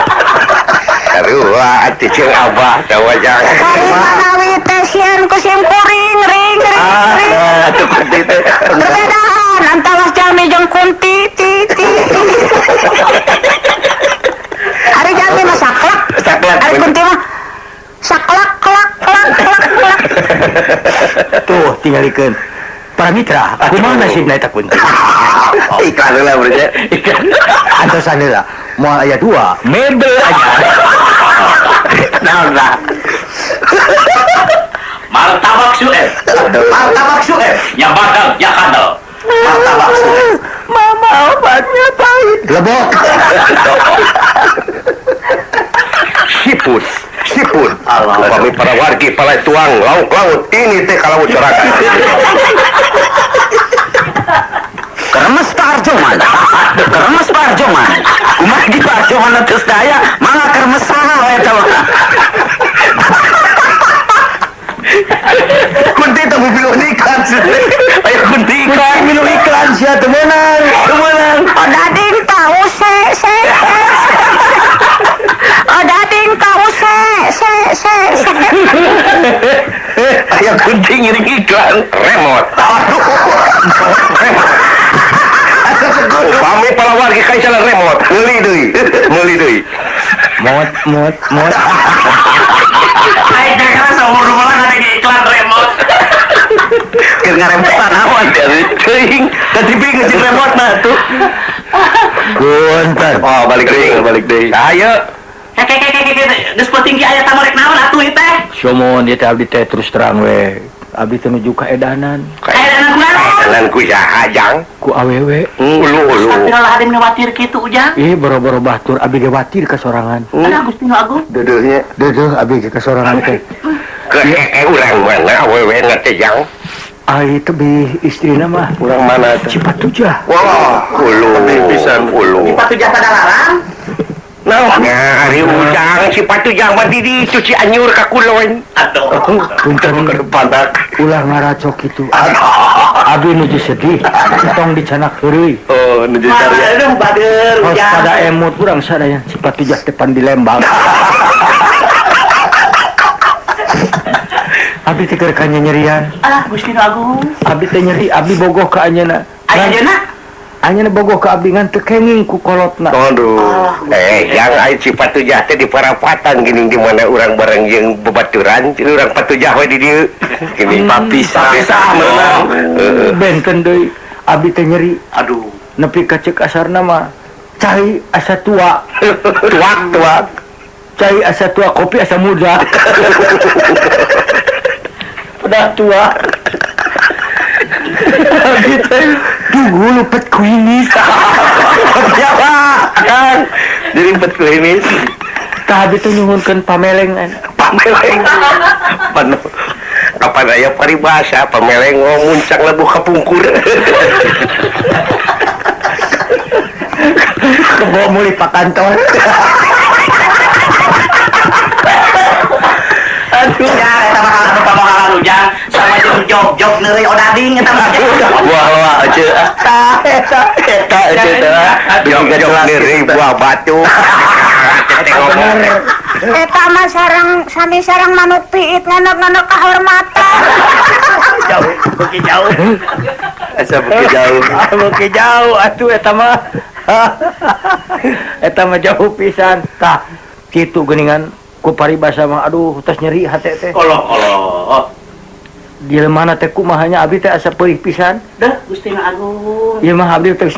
Sarua atuh jeung abah teh wajang. Kari manawi teh sieun ku sim kuring ring ring ring. Ah, atuh kunti teh. Perbedaan antara jalmi jeung kunti ti ti. Ari jalmi mah saklek. Saklek. Ari kunti mah saklek klak klak klak klak. Tuh tingalikeun. Para mitra, kumaha nasibna eta kunti? Iklan heula bro. Antosan heula. Moal aya dua, mebel aja. Naon lah. Martabak Sueb. Martabak Sueb. Ya badal, ya kandel. Martabak Sueb. Mama obatnya pahit. Lebok. Siput, siput. Upami para wargi para tuang lauk laut ini teh kalau corakan. Keremes Pak Arjoman. Keremes Pak Arjoman. Kumaha di Pak Arjoman terus daya, mangga keremes saha we eta mah. Kunti teh mobil iklan. Ayo kunti iklan. Minum iklan sia teu meunang. Teu meunang. Oh dading tahu se se se. Oh dading tahu se se se se. Ayo kunti ngiring iklan. Remote. Remote. Upami para wargi kaisana remote. Meuli deui. Meuli deui. Mot mot mot. Aing kira saumur malah ada iklan remote. Keur ngaremotan awan teuing. Da TV geus remote nah tuh. Punten. Oh, balik deui, balik deui. Ayo. Kek kek kek kek geus penting ki aya tamu rek naon atuh ieu teh. Somon ieu teh abdi teh terus terang we. Abdi teh nuju kaedanan Kaedanan kunaon? Kaedanan ku saha jang? Ku awewe. Ulu ulu. Astagfirullahaladzim khawatir kitu Ujang. Ih, boro-boro batur abdi ge watir ka sorangan. Alah Gusti nu agung. Deudeuhnya. Deudeuh abdi ge ka sorangan teh. Ke urang mana awewe na teh jang? Ai tebih istrina mah Urang mana teh? Cipatujah. Wah, ulu pisan ulu. Cipatujah Padalarang. Nah, ari Ujang Cipatujah mah di ditu Cianjur ka kulon. Aduh. Punten Pantak. Ulah ngaracok kitu. Abdi nuju sedih, tong dicanak heureuy. Oh, nuju karya. Aduh bader Kos Ujang. pada emut urang sadaya Cipatujah teh pan di Lembang. Abdi teh keur kanyanyerian. Alah Gusti nu agung. Abdi teh nyeri, abdi bogoh ka anjeunna. Aya anjeunna? Anjeunna bogoh ka abdi ngan teu kenging ku kolotna. Aduh. Yang ai si Patujah teh di parapatan geuning di mana urang bareng jeung babaturan, urang Patujah we di dieu. Geuning papisah. Papisah meunang. Benten deui abdi teh nyeri. Aduh. Nepi ka ceuk asarna mah cai asa tua. Tuak. Cai asa tua, kopi asa muda. Udah tua. Abdi teh tunggu lupet kuinis. Siapa? Kan jadi lupet kuinis. Tah abdi teh nyuhunkeun pameleng. Pameleng. Kapan aya paribasa pameleng muncang lebuh kapungkur. Kebo mulih pak kantor. Aduh, ya eta mah anu pamohalan ujang sama jeung jog-jog neuri odading eta mah. Buah loa ece. Tah eta eta ece teh. Jog-jog neuri buah batu. Eta mah sareng sami sareng manuk piit nganok-nganok kahormatan. Jauh, beuki jauh. Asa beuki jauh. Beuki jauh atuh eta mah. Eta mah jauh pisan. Tah, kitu geuningan ku paribasa mah aduh tos nyeri hate teh. Oloh. Di mana teh kumaha nya abdi teh asa peurih pisan. Deh, Gusti nu Agung. Ieu mah abdi teh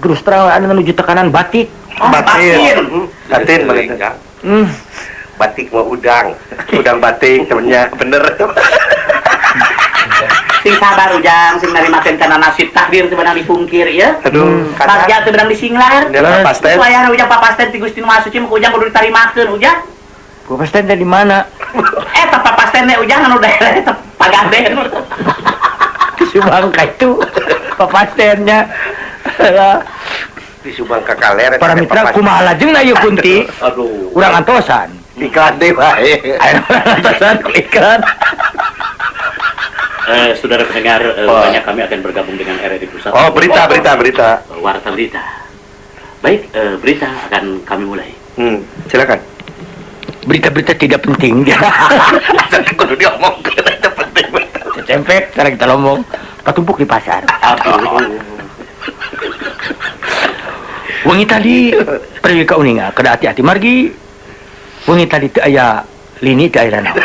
terus terang anu menuju tekanan batik. Batin. Batin mah. Batik mah udang. Udang batik temennya bener. Sing sabar ujang, sing narimakeun kana nasib takdir teu beunang dipungkir ieu. Aduh, bagja teu beunang disinglar. Papasten. Wayahna ujang papasten ti Gusti Nu Maha Suci mah ujang kudu ditarimakeun ujang. Papasten teh di mana? Eta papasten teh ujang anu daerah eta Pagaden. Di Subang ka itu papastennya. Di Subang ka kaler. Para mitra kumaha lajengna ieu Kunti? Aduh. Urang antosan. Iklan deui wae. Antosan iklan. Saudara pendengar, banyak kami akan bergabung dengan RRI Pusat. Oh, berita. Warta berita. Baik, berita akan kami mulai. Silakan. Berita-berita tidak penting. Kudu diomongkeun eta penting betul. Cempek, sekarang kita ngomong. Katumpuk di pasar. Aduh. Wengi tadi pergi ka uninga, kada hati-hati margi. Wengi tadi teu aya lini teu aya naon.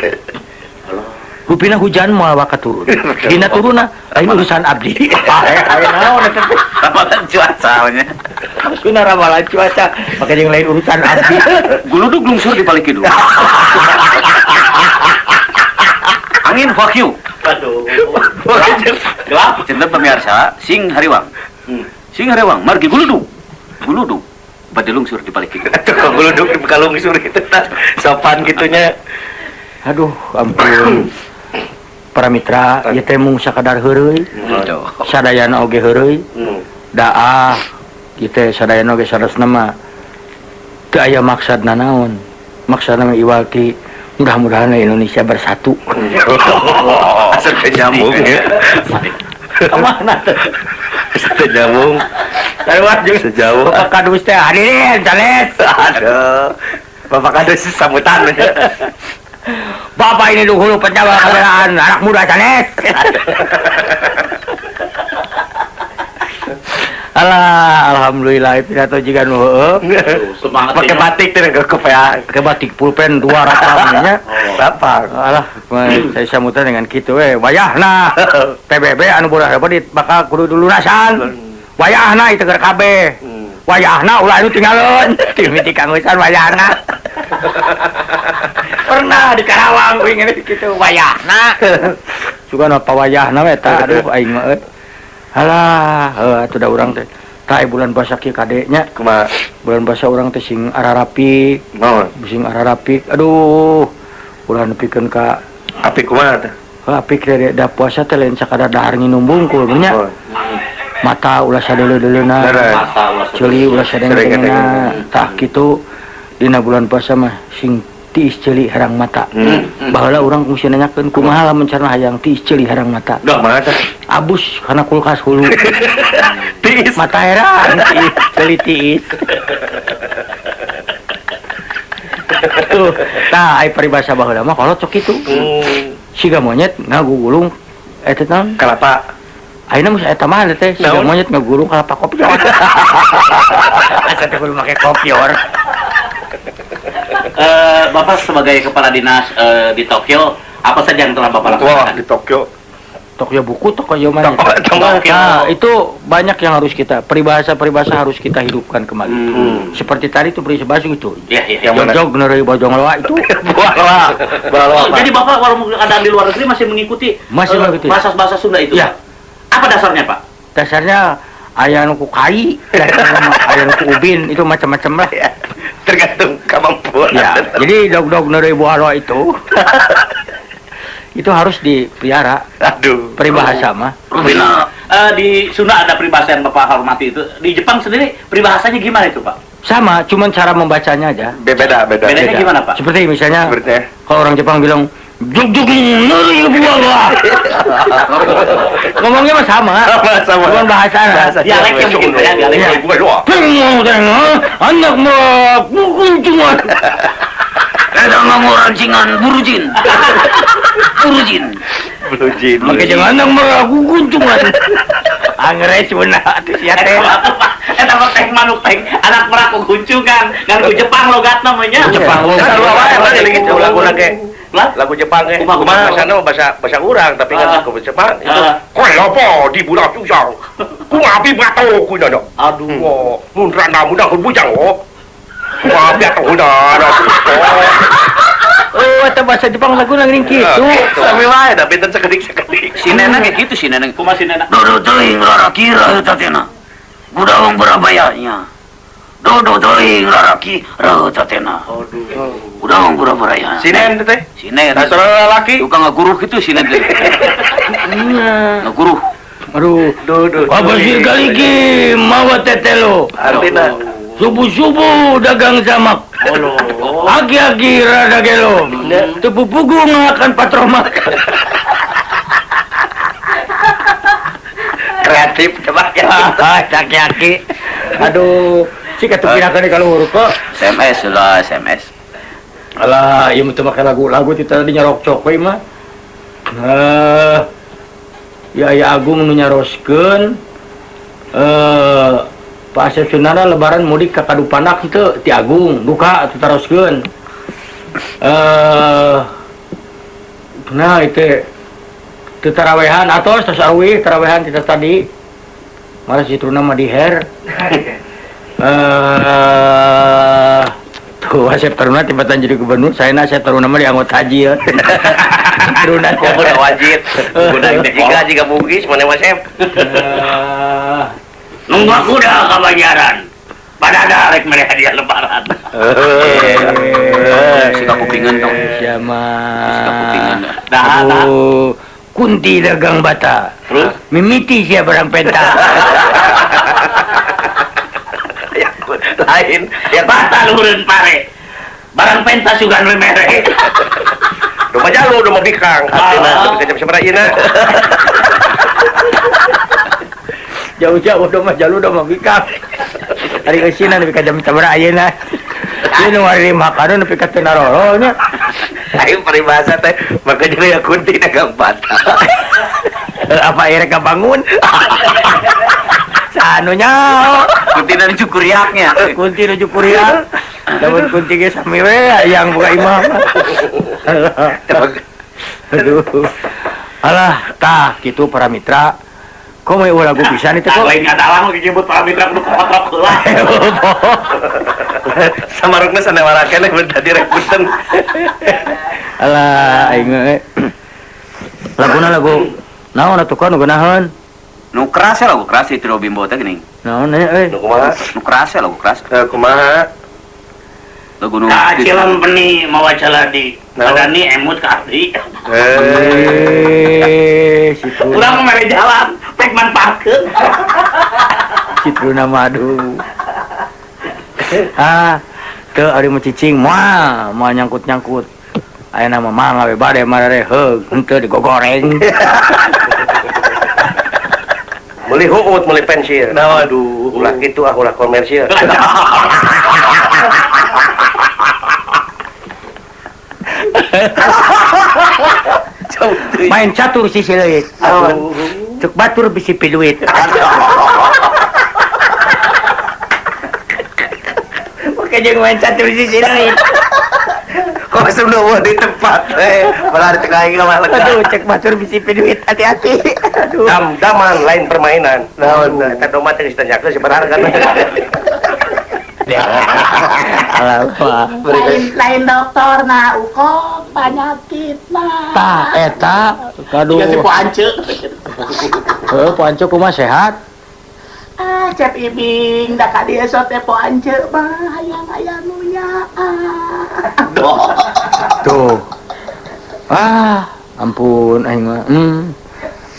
Rupina hujan moal waka turun. Dina turunna lain urusan abdi. Aya naon eta teh? Ramalan cuaca nya. Maksudna ramalan cuaca, make jeung lain urusan abdi. Guludug lungsur di balik kidul. Angin fuck you. Aduh. Gelap. Cinta pemirsa, sing hariwang. Sing hariwang margi guludug. Guludug bade lungsur di balik kidul. Atuh guludug di lungsur kitu tah. Sopan kitunya. Aduh, ampun. Para mitra, ieu teh mung sakadar heureuy. Sadayana oge heureuy. Daah, ieu teh sadayana oge saresna mah teu aya maksudna naon. Maksudna mah iwal ti mudah-mudahan Indonesia bersatu. Asa teu nyambung ya. Kemana teh? Asa teu nyambung. Sarua jeung sejauh Bapak Kadus teh hadirin sales. Aduh. Bapak Kadus sambutan. Bapak ini dulu penjaga kebelaan anak muda sanes. Alah, alhamdulillah pidato jiga nu heueuh. Semangat pakai batik teh kepean. Pakai batik pulpen 2 ratamnya. Bapak. Alah, saya sambutan dengan kitu we. Wayahna PBB anu bodas di bakal kudu dilunasan. Wayahna itu keur kabeh. Wayahna ulah anu tinggalon. Timiti kangusan wayahna. Pernah di Karawang kuing ini kitu wayahna. Sugan apa wayahna we eta aduh aing mah euy. Alah, heuh atuh da urang teh. Tah bulan puasa kieu kade nya. Kumaha? Bulan puasa urang teh sing ararapi. Naon? Sing ararapi. Aduh, ulah nepikeun ka apik kumaha teh? Heuh apik teh da puasa teh lain sakadar dahar nginum bungkul nya. Mata ulah sadeuleu-deuleuna. Ceuli ulah sadengena. Tah kitu dina bulan puasa mah sing tiis ceuli herang mata. Baheula urang kungsi nanyakeun kumaha lamun carana hayang tiis ceuli herang mata. Duh, kumaha teh? Abus kana kulkas hulu. Tiis mata herang tiis ceuli tiis. Tuh, tah ai paribasa baheula mah kolot sok kitu. Siga monyet ngagugulung eta naon? Kalapa. Ayeuna mah eta mah teh siga monyet ngagurung kalapa kopior. Asa teh kudu make kopior. Bapak sebagai kepala dinas di Tokyo, apa saja yang telah Bapak lakukan? Wah, di Tokyo. Tokyo buku, Tokyo mana? Tokyo. Nah, itu banyak yang harus kita, peribahasa-peribahasa harus kita hidupkan kembali. Seperti tadi itu peribahasa itu. Iya, iya. Yang mana? Jog neureuy bojong loa itu. Buah loa. Oh, jadi Bapak walaupun keadaan di luar negeri masih mengikuti masih mengikuti bahasa-bahasa Sunda itu. Iya. Apa dasarnya, Pak? Dasarnya aya nu ku kai, aya nu ku ubin, itu macam-macam lah. Ya, tergantung kemampuan. Ya, jadi dog-dog neureuy buah loa itu itu harus dipelihara. Aduh. Peribahasa mah. Di Sunda ada peribahasa yang Bapak hormati itu. Di Jepang sendiri peribahasanya gimana itu, Pak? Sama, cuman cara membacanya aja. Beda, beda. Bedanya gimana, Pak? Seperti misalnya kalau orang Jepang bilang jug jug neureuy buah loa. Ngomongnya mah sama. Sama, sama. Cuman bahasa. Dialeknya mungkin ya, dialeknya. Anak mah kunjungan. Eta nganggo rancingan burujin. Burujin. Burujin. Make jangan anak meragu kunjungan. Angre sunah atuh sia teh. Eta mah teh manuk teh anak meraku kunjungan ngan ku Jepang logatna mah nya. Jepang logat. Sarua wae mah gitu laguna ge. Lagu Jepang ge. Kumaha bahasana bahasa urang tapi kan ku Jepang itu. Koe lopo di budak ujang. Kumaha pi bato ku nono. Aduh. Mun rana mudah bujang oh. Wah, biar tahu dah. Oh, eta bahasa Jepang lagu nang kitu. Sami wae da benten sakedik-sakedik. Si Nena kayak gitu si Nena. Kumaha si Nena? Dodo teuing rara kira eta teh na. Budawang berabayanya. Dodo teuing rara kira eta teh na. Aduh. Budawang berabayanya. Si Nen teh. Si Nen. Nah, saudara lalaki. Tukang ngaguruh kitu si Nen teh. Ngaguruh. Aduh, Dodo. Apa sih kaliki mawa tetelo? Artina subuh-subuh dagang samak. Agi-agi rada gelo. Tepu pugu ngakan patromak. Kreatif coba ya. Aki-aki. Aduh, sih katupinakan kalau huruf kok. SMS lah, SMS. Alah, ieu mah teu make lagu-lagu ti tadi nyarok-cok we mah. Ya ya Agung nu nyaroskeun Pak Asep Sunana lebaran mudik ke Kadupanak itu ti Agung duka atuh taroskeun. Nah itu teu tarawehan atos tos arwih tarawehan kita tadi. Malah si Truna mah diher. Tuh Asep Taruna tibatan jadi gubernur, saya Asep Taruna mah di anggota haji ya. Taruna udah wajib. Udah jika Bugis mana Mas Asep. Nunggu kuda kabajaran. Padahal rek mere hadiah lebaran. Sika kupingan dong. Siapa? Sika kupingan. Dah, dah. Kunti dagang bata. Terus? Mimiti sia barang penta. Lain. Ya bata luhureun pare. Barang penta sugan we mere. Domba jalu, domba bikang. Artina teu jam sabaraha ieuna. Jauh-jauh domba jalu domba bikang. Ari eusina nepi ka jam sabaraha ayeuna. Ieu nu ari makanan nepi ka teu naroro nya. Ayo peribahasa teh maka jadi ya kunti dagang bata. Apa akhirnya kabangun? Sanunya kunti nuju kuriaknya. Kunti nuju kuriak. Lamun kunti ge sami we yang buka imah. Aduh. Alah, tah kitu para mitra. Kok mau lagu pisan itu kok? Lain ngadalang lagi nyebut para mitra kudu kotrok heula. Samarukna sanewarakeun mun tadi rek punten. Alah, aing we. Laguna lagu naon atuh kan nu geunaheun? Nu keras lagu keras itu Trio Bimbo teh geuning. Naon nya euy? Nu kumaha? Nu keras lagu keras. Kumaha? Lagu nu Kacilem peni mawa caladi. Padani emut ka abdi. Situ. Urang mah mere jalan, pek manfaatkeun. Citruna madu. Ah, teu ari mu cicing moal, moal nyangkut-nyangkut. Ayeuna mah mangga we bade marare heug, henteu digogoreng. Meuli huut, meuli pensil. Nah, aduh. Ulah kitu ah, ulah komersil. Main catur sisi leuit. Cek batur bisi piduit. Oke jeung main catur sisi lain. Kok sudah di tempat malah di tengah ini malah lega. Aduh, cek batur bisi piduit, hati-hati. Aduh. Dam-daman lain permainan. Naon eta domba teh geus ditanyakeun si berharga. Alah, Lain dokter nah uko penyakit nah. tah eta aduh. Dikasih po ance. Heuh, po ance kumaha sehat? Ah, Cep Ibing, da ka dieu sok teh po ance mah hayang aya nu nyaah. Tuh. Ah, ampun aing mah.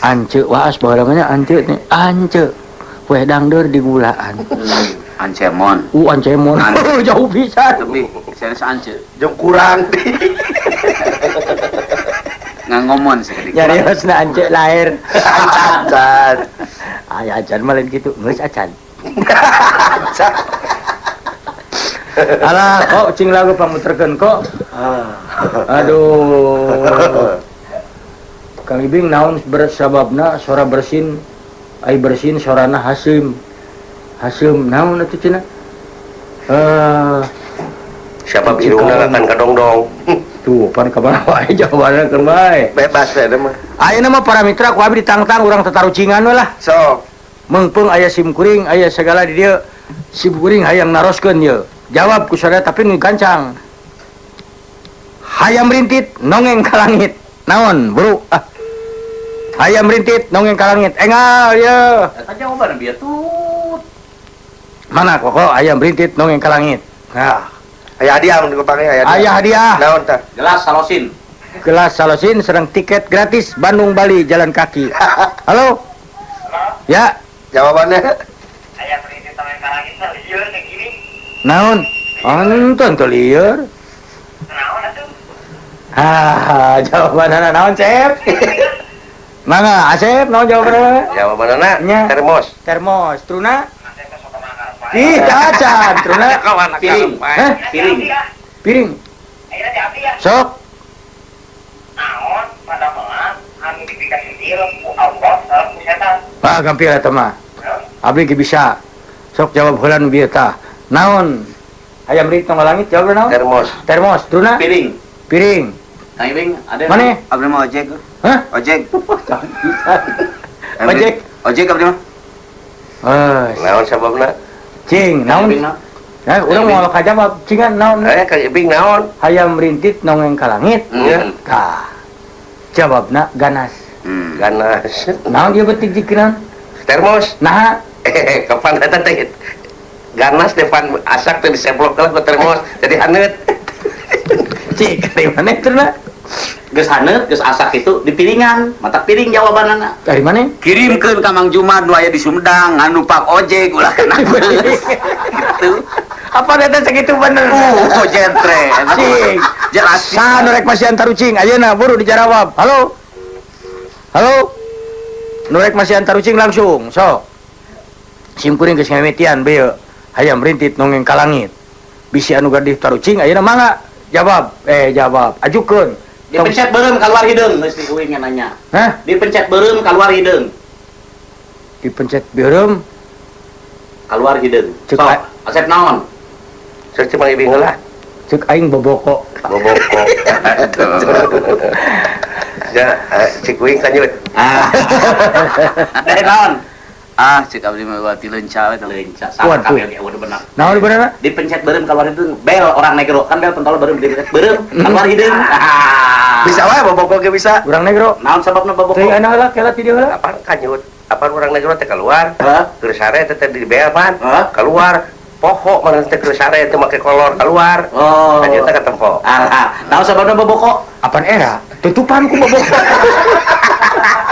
Ance waas baheula mah nya ance nih. Ance. Kue dangdeur di gulaan. Ancemon. Ancemon. Jauh pisan. Lebih serius ance. Jeung kurang. Ngangomon sakedik. Nyariosna ance lahir. Acan. Aya acan mah lain kitu, geus acan. Alah, kok cing lagu pamuterkeun kok. Aduh. Kang Ibing naon bersababna sora bersin, ai bersin sorana haseum. Haseum naon atuh cenah? Siapa irungna akan kadongdong. Tuh, pan kabar wae jawabanna keur bae. Bebas we mah. Ayeuna mah para mitra ku abdi ditangtang urang tatarucingan we lah. Sok. Mengpeung aya sim kuring, aya segala di dieu. Sim kuring hayang naroskeun ieu. Jawab ku sadaya tapi nu gancang. Hayam rintit nongeng ka langit. Naon, buru? Ah. Hayam rintit nongeng ka langit. Engal ieu. Eta jawaban bieu tut. Mana kok ayam rintit nongeng ka langit. Nah, aya hadiah mun dipapanggih aya hadiah. Aya hadiah. Naon tah? Gelas salosin. Gelas salosin serang tiket gratis Bandung Bali jalan kaki. Halo? Halo? Ya. Jawabannya? Ayam rintit nongeng ka langit mah lieur teh gini. Naon? Anton teu lieur. Naon atuh? Ah, jawabanna naon, Cep? Mangga, Asep, naon jawabanna? Jawabanna termos. Termos, truna? Ih, acan, truna. Piring. Hah? Piring. Piring. Sok. Naon padamelan anu dipikasih ku Allah sareng ku setan. Ah, gampil eta mah. Abdi ge bisa. Sok jawab heula nu bieu tah. Naon? Hayam rintit nongol langit jawab naon? Termos. Termos, truna? Piring. Piring. Kang Ibing, ada Mana? Abdi mah ojek. Hah? Ojek. Ojek. Ojek abdi mah. Eh, Naon sababna? Cing, naon? Nah, urang moal kajawab cingan naon? Kang Ibing naon? Hayam rintit nongeng ka langit. Tah. Jawabna ganas. Ganas. Naon ieu beutik jikiran? Termos. Nah, kapan eta teh? Ganas depan asak teh diseblok lah ku termos jadi haneut. Cik, dari mana terna? Geus haneut, geus asak itu di piringan, mata piring jawabanana. Dari mana? Kirimkeun ka Mang Jumad nu aya di Sumedang, anu pak ojek ulah kena. Gitu. Apa eta sakitu bener? Jentre. Cing. Jelas. Saha nu rek masihan tarucing? Ayeuna buru dijarawab. Halo. Halo. Nu rek masihan tarucing langsung, sok. Sim kuring geus ngamitian beuh. Hayam rintit nongeng ka langit. Bisi anu gadih tarucing ayeuna mangga jawab. Jawab. Ajukeun. Dipencet beureum keluar hideung geus uing nanya. Hah? Dipencet beureum keluar hideung. Dipencet beureum keluar hideung. Cek Sok, Asep naon? Sok cek Mang Ibing heula. Cek aing boboko. Boboko. Ya, cek uing kanyeut. Ah. Dari naon? Ah, cek abdi mah wati leunca we tah. Leunca salah kabeh ge udah bener. Naon bener? Dipencet beureum keluar hideung. Bel orang negro kan bel pentol beureum dipencet beureum keluar hideung. Ah. Bisa wae boboko ge bisa. Urang negro. Naon sababna boboko? Teuing ana heula kela ti dieu heula. Apaan kanyut? Apaan urang negro teh keluar? Hah? Keur sare teh di bel pan. Hah? Keluar. Poho mana teh keur sare teh make kolor keluar. Oh. Kanyut teh katempo. Ah, naon sababna boboko? Apaan era? Tutupan ku boboko.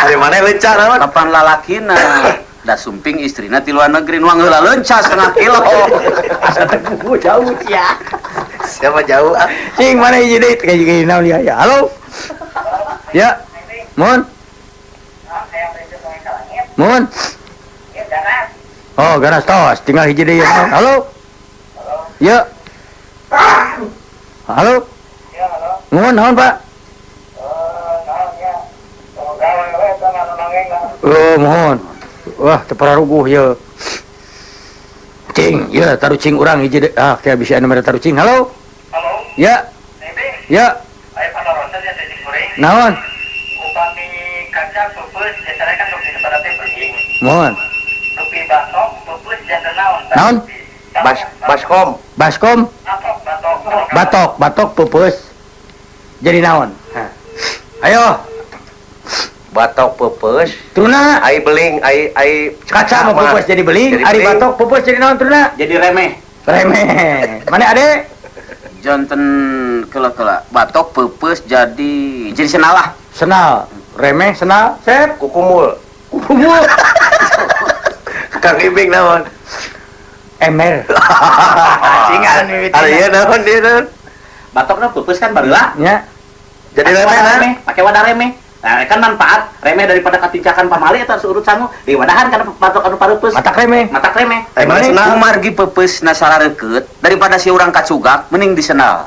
Ari mana leunca naon? Kapan lalakina? Da sumping istrina ti luar negeri nuang heula leunca setengah kilo. Asa teh kuku jauh ya. Siapa jauh ah? Cing mana hiji deui teh kayak naon ya? Halo. Ya. Mun. Mun. Oh, ganas tos, tinggal hiji deui. Halo. Ya. Halo. Ya, halo. Mun naon, Pak? Naon ya. Semoga we eta mah nongeng lah. Oh, mohon. Wah, teu pararuguh ye. Cing, ya tarucing urang hiji ah kayak bisa anu mere tarucing. Halo. Halo. Ya. Ya. Aya panarosan ya teh goreng. Naon? Upami kaca peupeus biasana kan nu disebut teh beling. Mohon. Dupi batok peupeus janten naon? Naon? Baskom. Baskom. Batok, batok. Batok, batok peupeus. Jadi naon? Ayo. Batok peupeus. Truna ai beling, ai ai kaca mah peupeus jadi beling, ari batok peupeus jadi naon truna? Jadi remeh. Remeh. Mana ade? Janten kela-kela batok peupeus jadi senalah. Senal, remeh, senal, sep, kukumul. Kukumul. Kang Ibing naon? Emer. Singan mimiti. Ari ieu naon dia naon? Batokna peupeus kan bareula. Nya. Jadi remeh, pakai wadah remeh. Nah, kan manfaat remeh daripada katincakan pamali atau seurut sangu diwadahan karena batok anu pareupeuus. Matak remeh. Matak remeh. Emang senal kumargi peupeus nasararekeut daripada si urang kacugak mending disenal.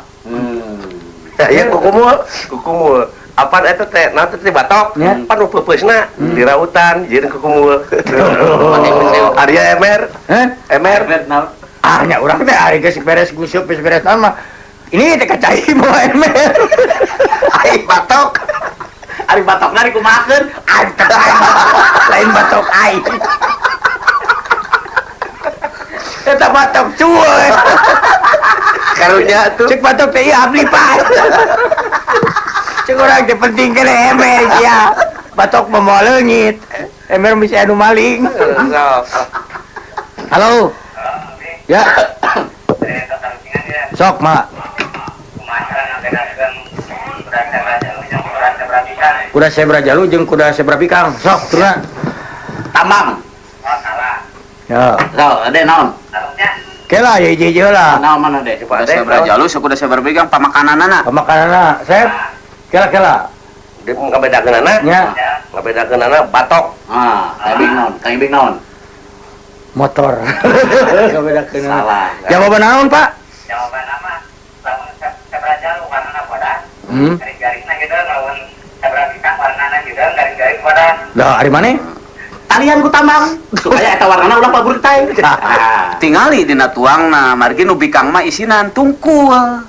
Ya, iya kukumul, kukumul. Apaan eta teh? Naon teh batok? Ya. Pan nu peupeusna di rautan jeung kukumul. Arya emer. Heh? Emer. Ah, nya urang teh ari geus beres gusup geus beres naon mah. Ini teh kacai bawa emer. Ai batok. Ari batokna dikumahakeun? Antep lain batok aing. Eta batok cuy. Karunya tuh. Cek batok teh ieu abdi pak. Cek urang teh penting keneh emer sia. Batok mah moal leungit. Emer bisa anu maling. Halo. Ya. Sok, Mak. Kuda zebra jalu jeung kuda zebra bikang. Sok, turuna. Tambang. Ya. Sok, ade naon? Kela ye hiji-hiji heula. Naon mana de? Kuda zebra jalu, kuda zebra bikang pamakananana. Pamakananana, Sep. Kela-kela. Dia ngabedakeunana? Nya. Ngabedakeunana batok. Ah, Kang Ibing naon? Kang Ibing naon? Motor. Ngabedakeunana. Salah. Jawaban naon, Pak? Jawaban mah lamun zebra jalu warnana bodas. Garing-garingna gitu lamun zebra bikang warnana gitu garing-garing bodas. Lah, ari maneh? Talian ku tambang supaya eta warnana ulah paburik teh. Tingali dina tuangna, margi nu bikang mah isinan tungkul.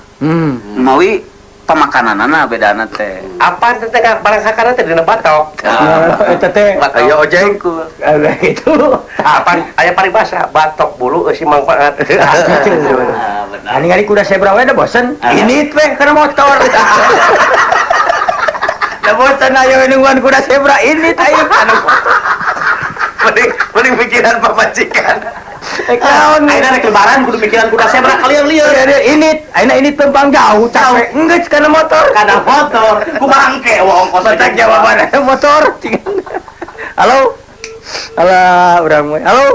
Mawi pamakananana bedana teh. Apaan teh barang sakana teh dina batok? Eta teh aya ojek. Gitu. Apaan aya paribasa batok bulu eusi mangfaat. Benar. Ningali kuda zebra we da bosen. Ini teh kana motor. Da bosen ayo nungguan kuda zebra ini teh ayo kana motor. Mending pikiran pamajikan. Naon ayeuna rek lebaran kudu mikiran kuda zebra kalian lieur. Ini ayeuna ini tembang jauh capek. Enggeus kana motor. Kana motor. Kumaha engke wa ongkos tak jawaban motor. Halo. Alah urang we. Halo.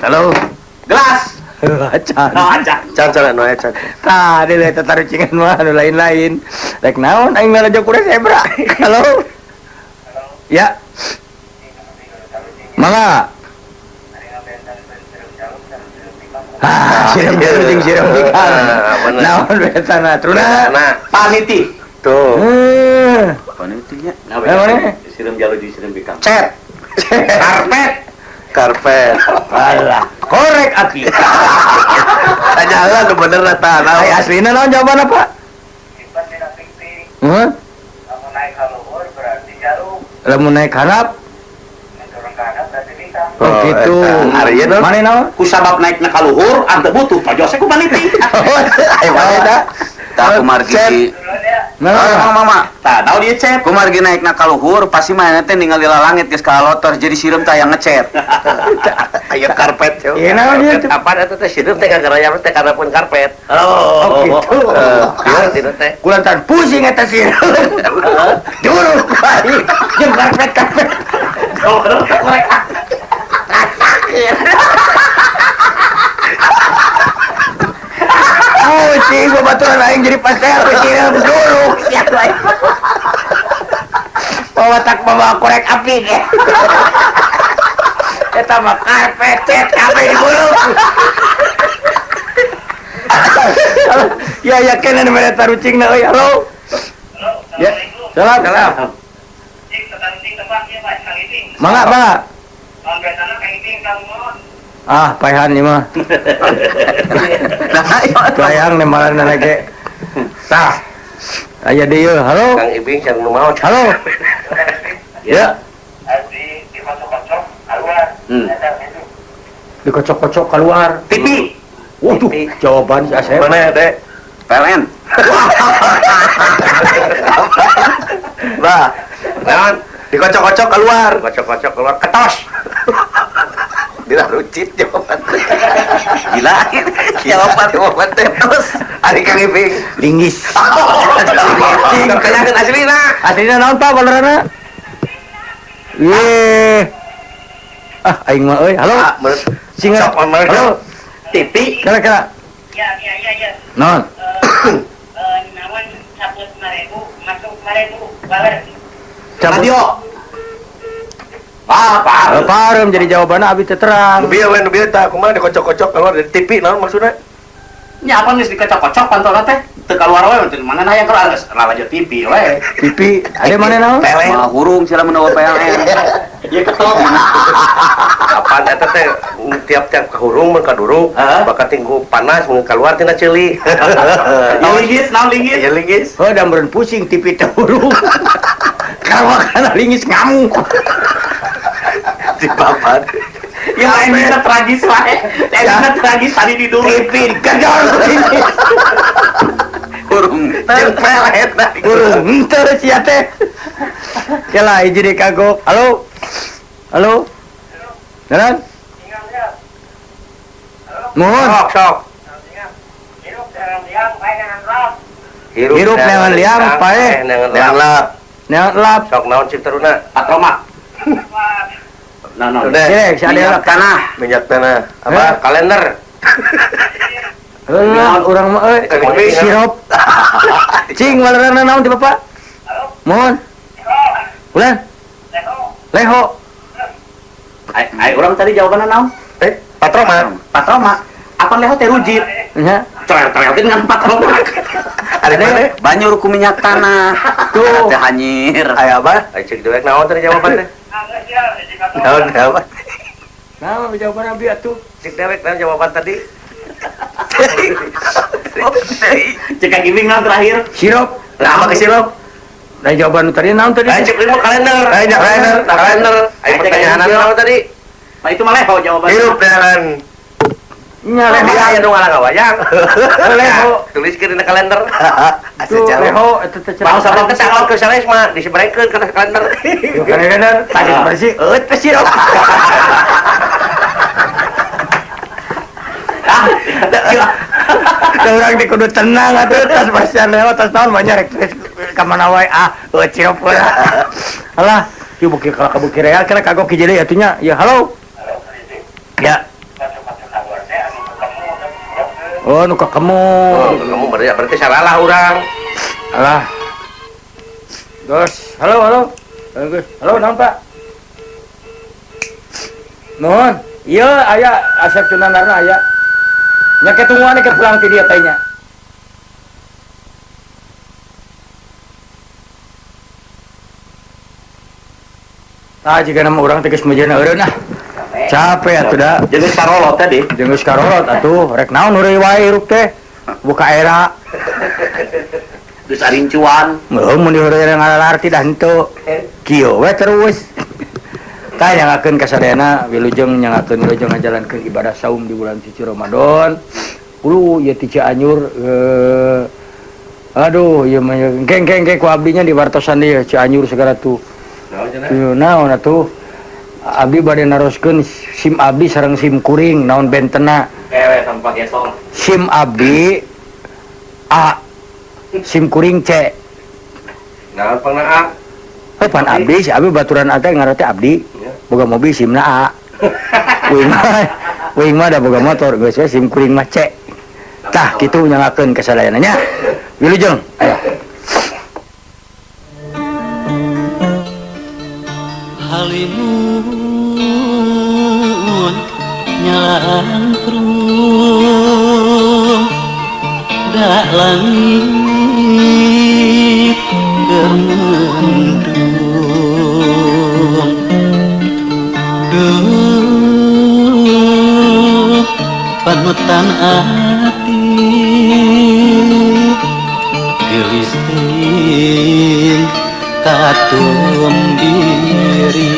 Halo. Gelas. Acan. No acan. Can can no acan. Tah deui eta tarucingan mah anu lain-lain. Rek naon aing ngalajo kuda zebra. Halo. Ya. Mangga. Ah, siram jeung siram bikang. Naon betana truna? Paniti. Tuh. Panitinya. Nah, siram jalu jeung siram bikang. Cet. Karpet. Karpet. Alah, korek api. Tanya nu bener tah. Ai aslina naon jawabanna, Pak? Heeh. Lamun naik ka luhur berarti jalu. Lamun naik handap Oh, gitu. Ari ieu naon? Mane naon? Ku sabab naikna ka luhur ante butuh pajose ku paniti. Ayo mane da. Tah kumargi. Nah, mama. Tah naon ieu cet? Kumargi naikna ka luhur pasti manehna teh ningali lalangit geus kalotor jadi sireum tah yang ngecet. Ayo karpet. Ieu naon ieu? Apaan eta teh sireum teh kagaraya teh kana pun karpet. Oh, gitu. Ieu sireum teh. Kulantan pusing eta sireum. Duruk bae jeung karpet-karpet. Korek. Pusing babaturan aing jadi pastel sireum duruk sia aing. Bawa tak bawa korek api ge. Eta mah karpet cet kabeh dibuluk. Ya yakin anu mere tarucingna euy. Halo. Ya. Salam. Salam. Cik, tarucing tebak ieu Pak, Kang Mangga, mangga. Ah, paehan ieu mah. Bayang nembalan ge. Tah. Aya deui yeuh. Halo. Kang Ibing sareng nu maot. Halo. Ya. Dikocok-kocok keluar. TV. Waduh, jawaban si Asep. Mana ya, Teh? PLN. Bah, naon? Dikocok-kocok keluar, kocok-kocok keluar ketos. Dilarucit jawaban. Gila. Jawaban teh terus. Ari Kang Ibing. Linggis. Pertanyaan aslina. Aslina naon Pak balerana? Ye. Ah, aing mah euy. Halo. Ah, Singa. Halo. TV. Kira-kira. Ya, ya, ya, ya. Naon? Naon cabut 5.000, masuk 5.000, baler. Cabut. Radio. Ah, Oh, parem jadi jawabannya abi teh terang. Nu bieu we nu bieu tah kumaha dikocok-kocok keluar dari TV naon maksudna? Nya apa geus dikocok-kocok pantona teh? Teu keluar we mana na yang keluar geus lalajo TV we. TV, ada mana naon? PLN. Mah hurung sila mun PLN. Ya ketok. Kapan eta teh tiap-tiap kahurung mun kadurung Heeh. bakal tinggu panas mun keluar tina ceuli. Ya linggis, naon linggis? Ya linggis. Oh, da meureun pusing TV teh hurung. Karena linggis ngamuk. Di babat. Ya endingna tragis wae. Endingna tragis tadi di dulu. TV dikejar. Hurung. Jeung PLN. Hurung henteu sia teh. Kela hiji deui kagok. Halo. Halo. Naran? Mohon. Sok sok. Hirup neangan liang, paeh. Neangan lap. Neangan lap. Sok naon cik teruna? Patroma. Nah, nah. Udah. Sirek, si ade Minyak tanah. Minyak tanah. Apa? Eh? Kalender. Heuh, urang mah euy. Sirup. Cing balerana naon ti Bapak? Mohon. Ulan. Leho. Ai urang tadi jawabanna naon? Eh, patroma. Patroma. Apa leho teh rujit? Nya. Coel-coelkeun ngan patroma. Ada mana? Banyur ku minyak tanah. Tuh. Teh hanyir. Aya apa? Ai cek dewek naon tadi jawaban teh? Naon jawaban? Naon jawaban abi atuh? Cek dewek naon jawaban tadi? Cek Kang Ibing naon terakhir? Sirup. Lah apa ke sirup? Nah jawaban tadi naon tadi? Ayo cek lima kalender. Ayo kalender, kalender. Ayo pertanyaan naon tadi? Nah itu mah leho jawabannya. Hirup neangan. Nya leho. Leho aya nu ngalang-ngawayang. Leho. Tuliskeun dina kalender. Asa Tuh, jauh. leho eta teh Bang sabab teh tanggal ke sanes mah disebarekeun kana kalender. Kalender tadi bersih, eueuh teh sirup. Da urang teh kudu tenang atuh tas bersihan lewat tas naon banyak rek ka mana wae ah eueuh sirup we. Alah, ieu beuki kalah ka beuki real kira kagok hiji deui atuh nya. Ya halo. Ya. Oh, nu kakemu. Oh, kamu berarti salah urang. Alah. Gus, halo halo. Halo, Gus. Halo, naon Pak? Nuhun. Iya, aya Asep Sunandarna aya. Nya ke tungguan ke pulang ti dieu teh nya. Tah jiga nama urang teh geus meujeuhna eureun ah. Capek atuh da. Jeung sarolot tadi. Jeung geus karolot atuh, rek naon heureuy wae hirup teh. Buka era. Geus arincuan. Heuh mun diheureuy ngalalarti dah henteu. Kieu we terus. Tah nyangakeun ka sadayana wilujeng nyangakeun wilujeng ngajalankeun ibadah saum di bulan suci Ramadan. Ulu ieu ti Cianjur aduh ieu mah geng geng geng ku abdinya di wartosan ieu Cianjur segala tuh. Ieu naon atuh? Abdi bade naroskeun SIM abdi sareng SIM kuring naon bentena. Ewe tanpa gesong. SIM abdi A, SIM kuring C. Naon pangna A? Eh pan abdi si abdi baturan A teh ngaran teh abdi. Boga mobil SIM-na A. Uing mah da boga motor geus we SIM kuring mah C. Tah kitu nyangakeun kasadayana nya. Wilujeng aya. Halimun nyalangkrung dak langit gemendung. Panutan ati Geulis teuing katum diri.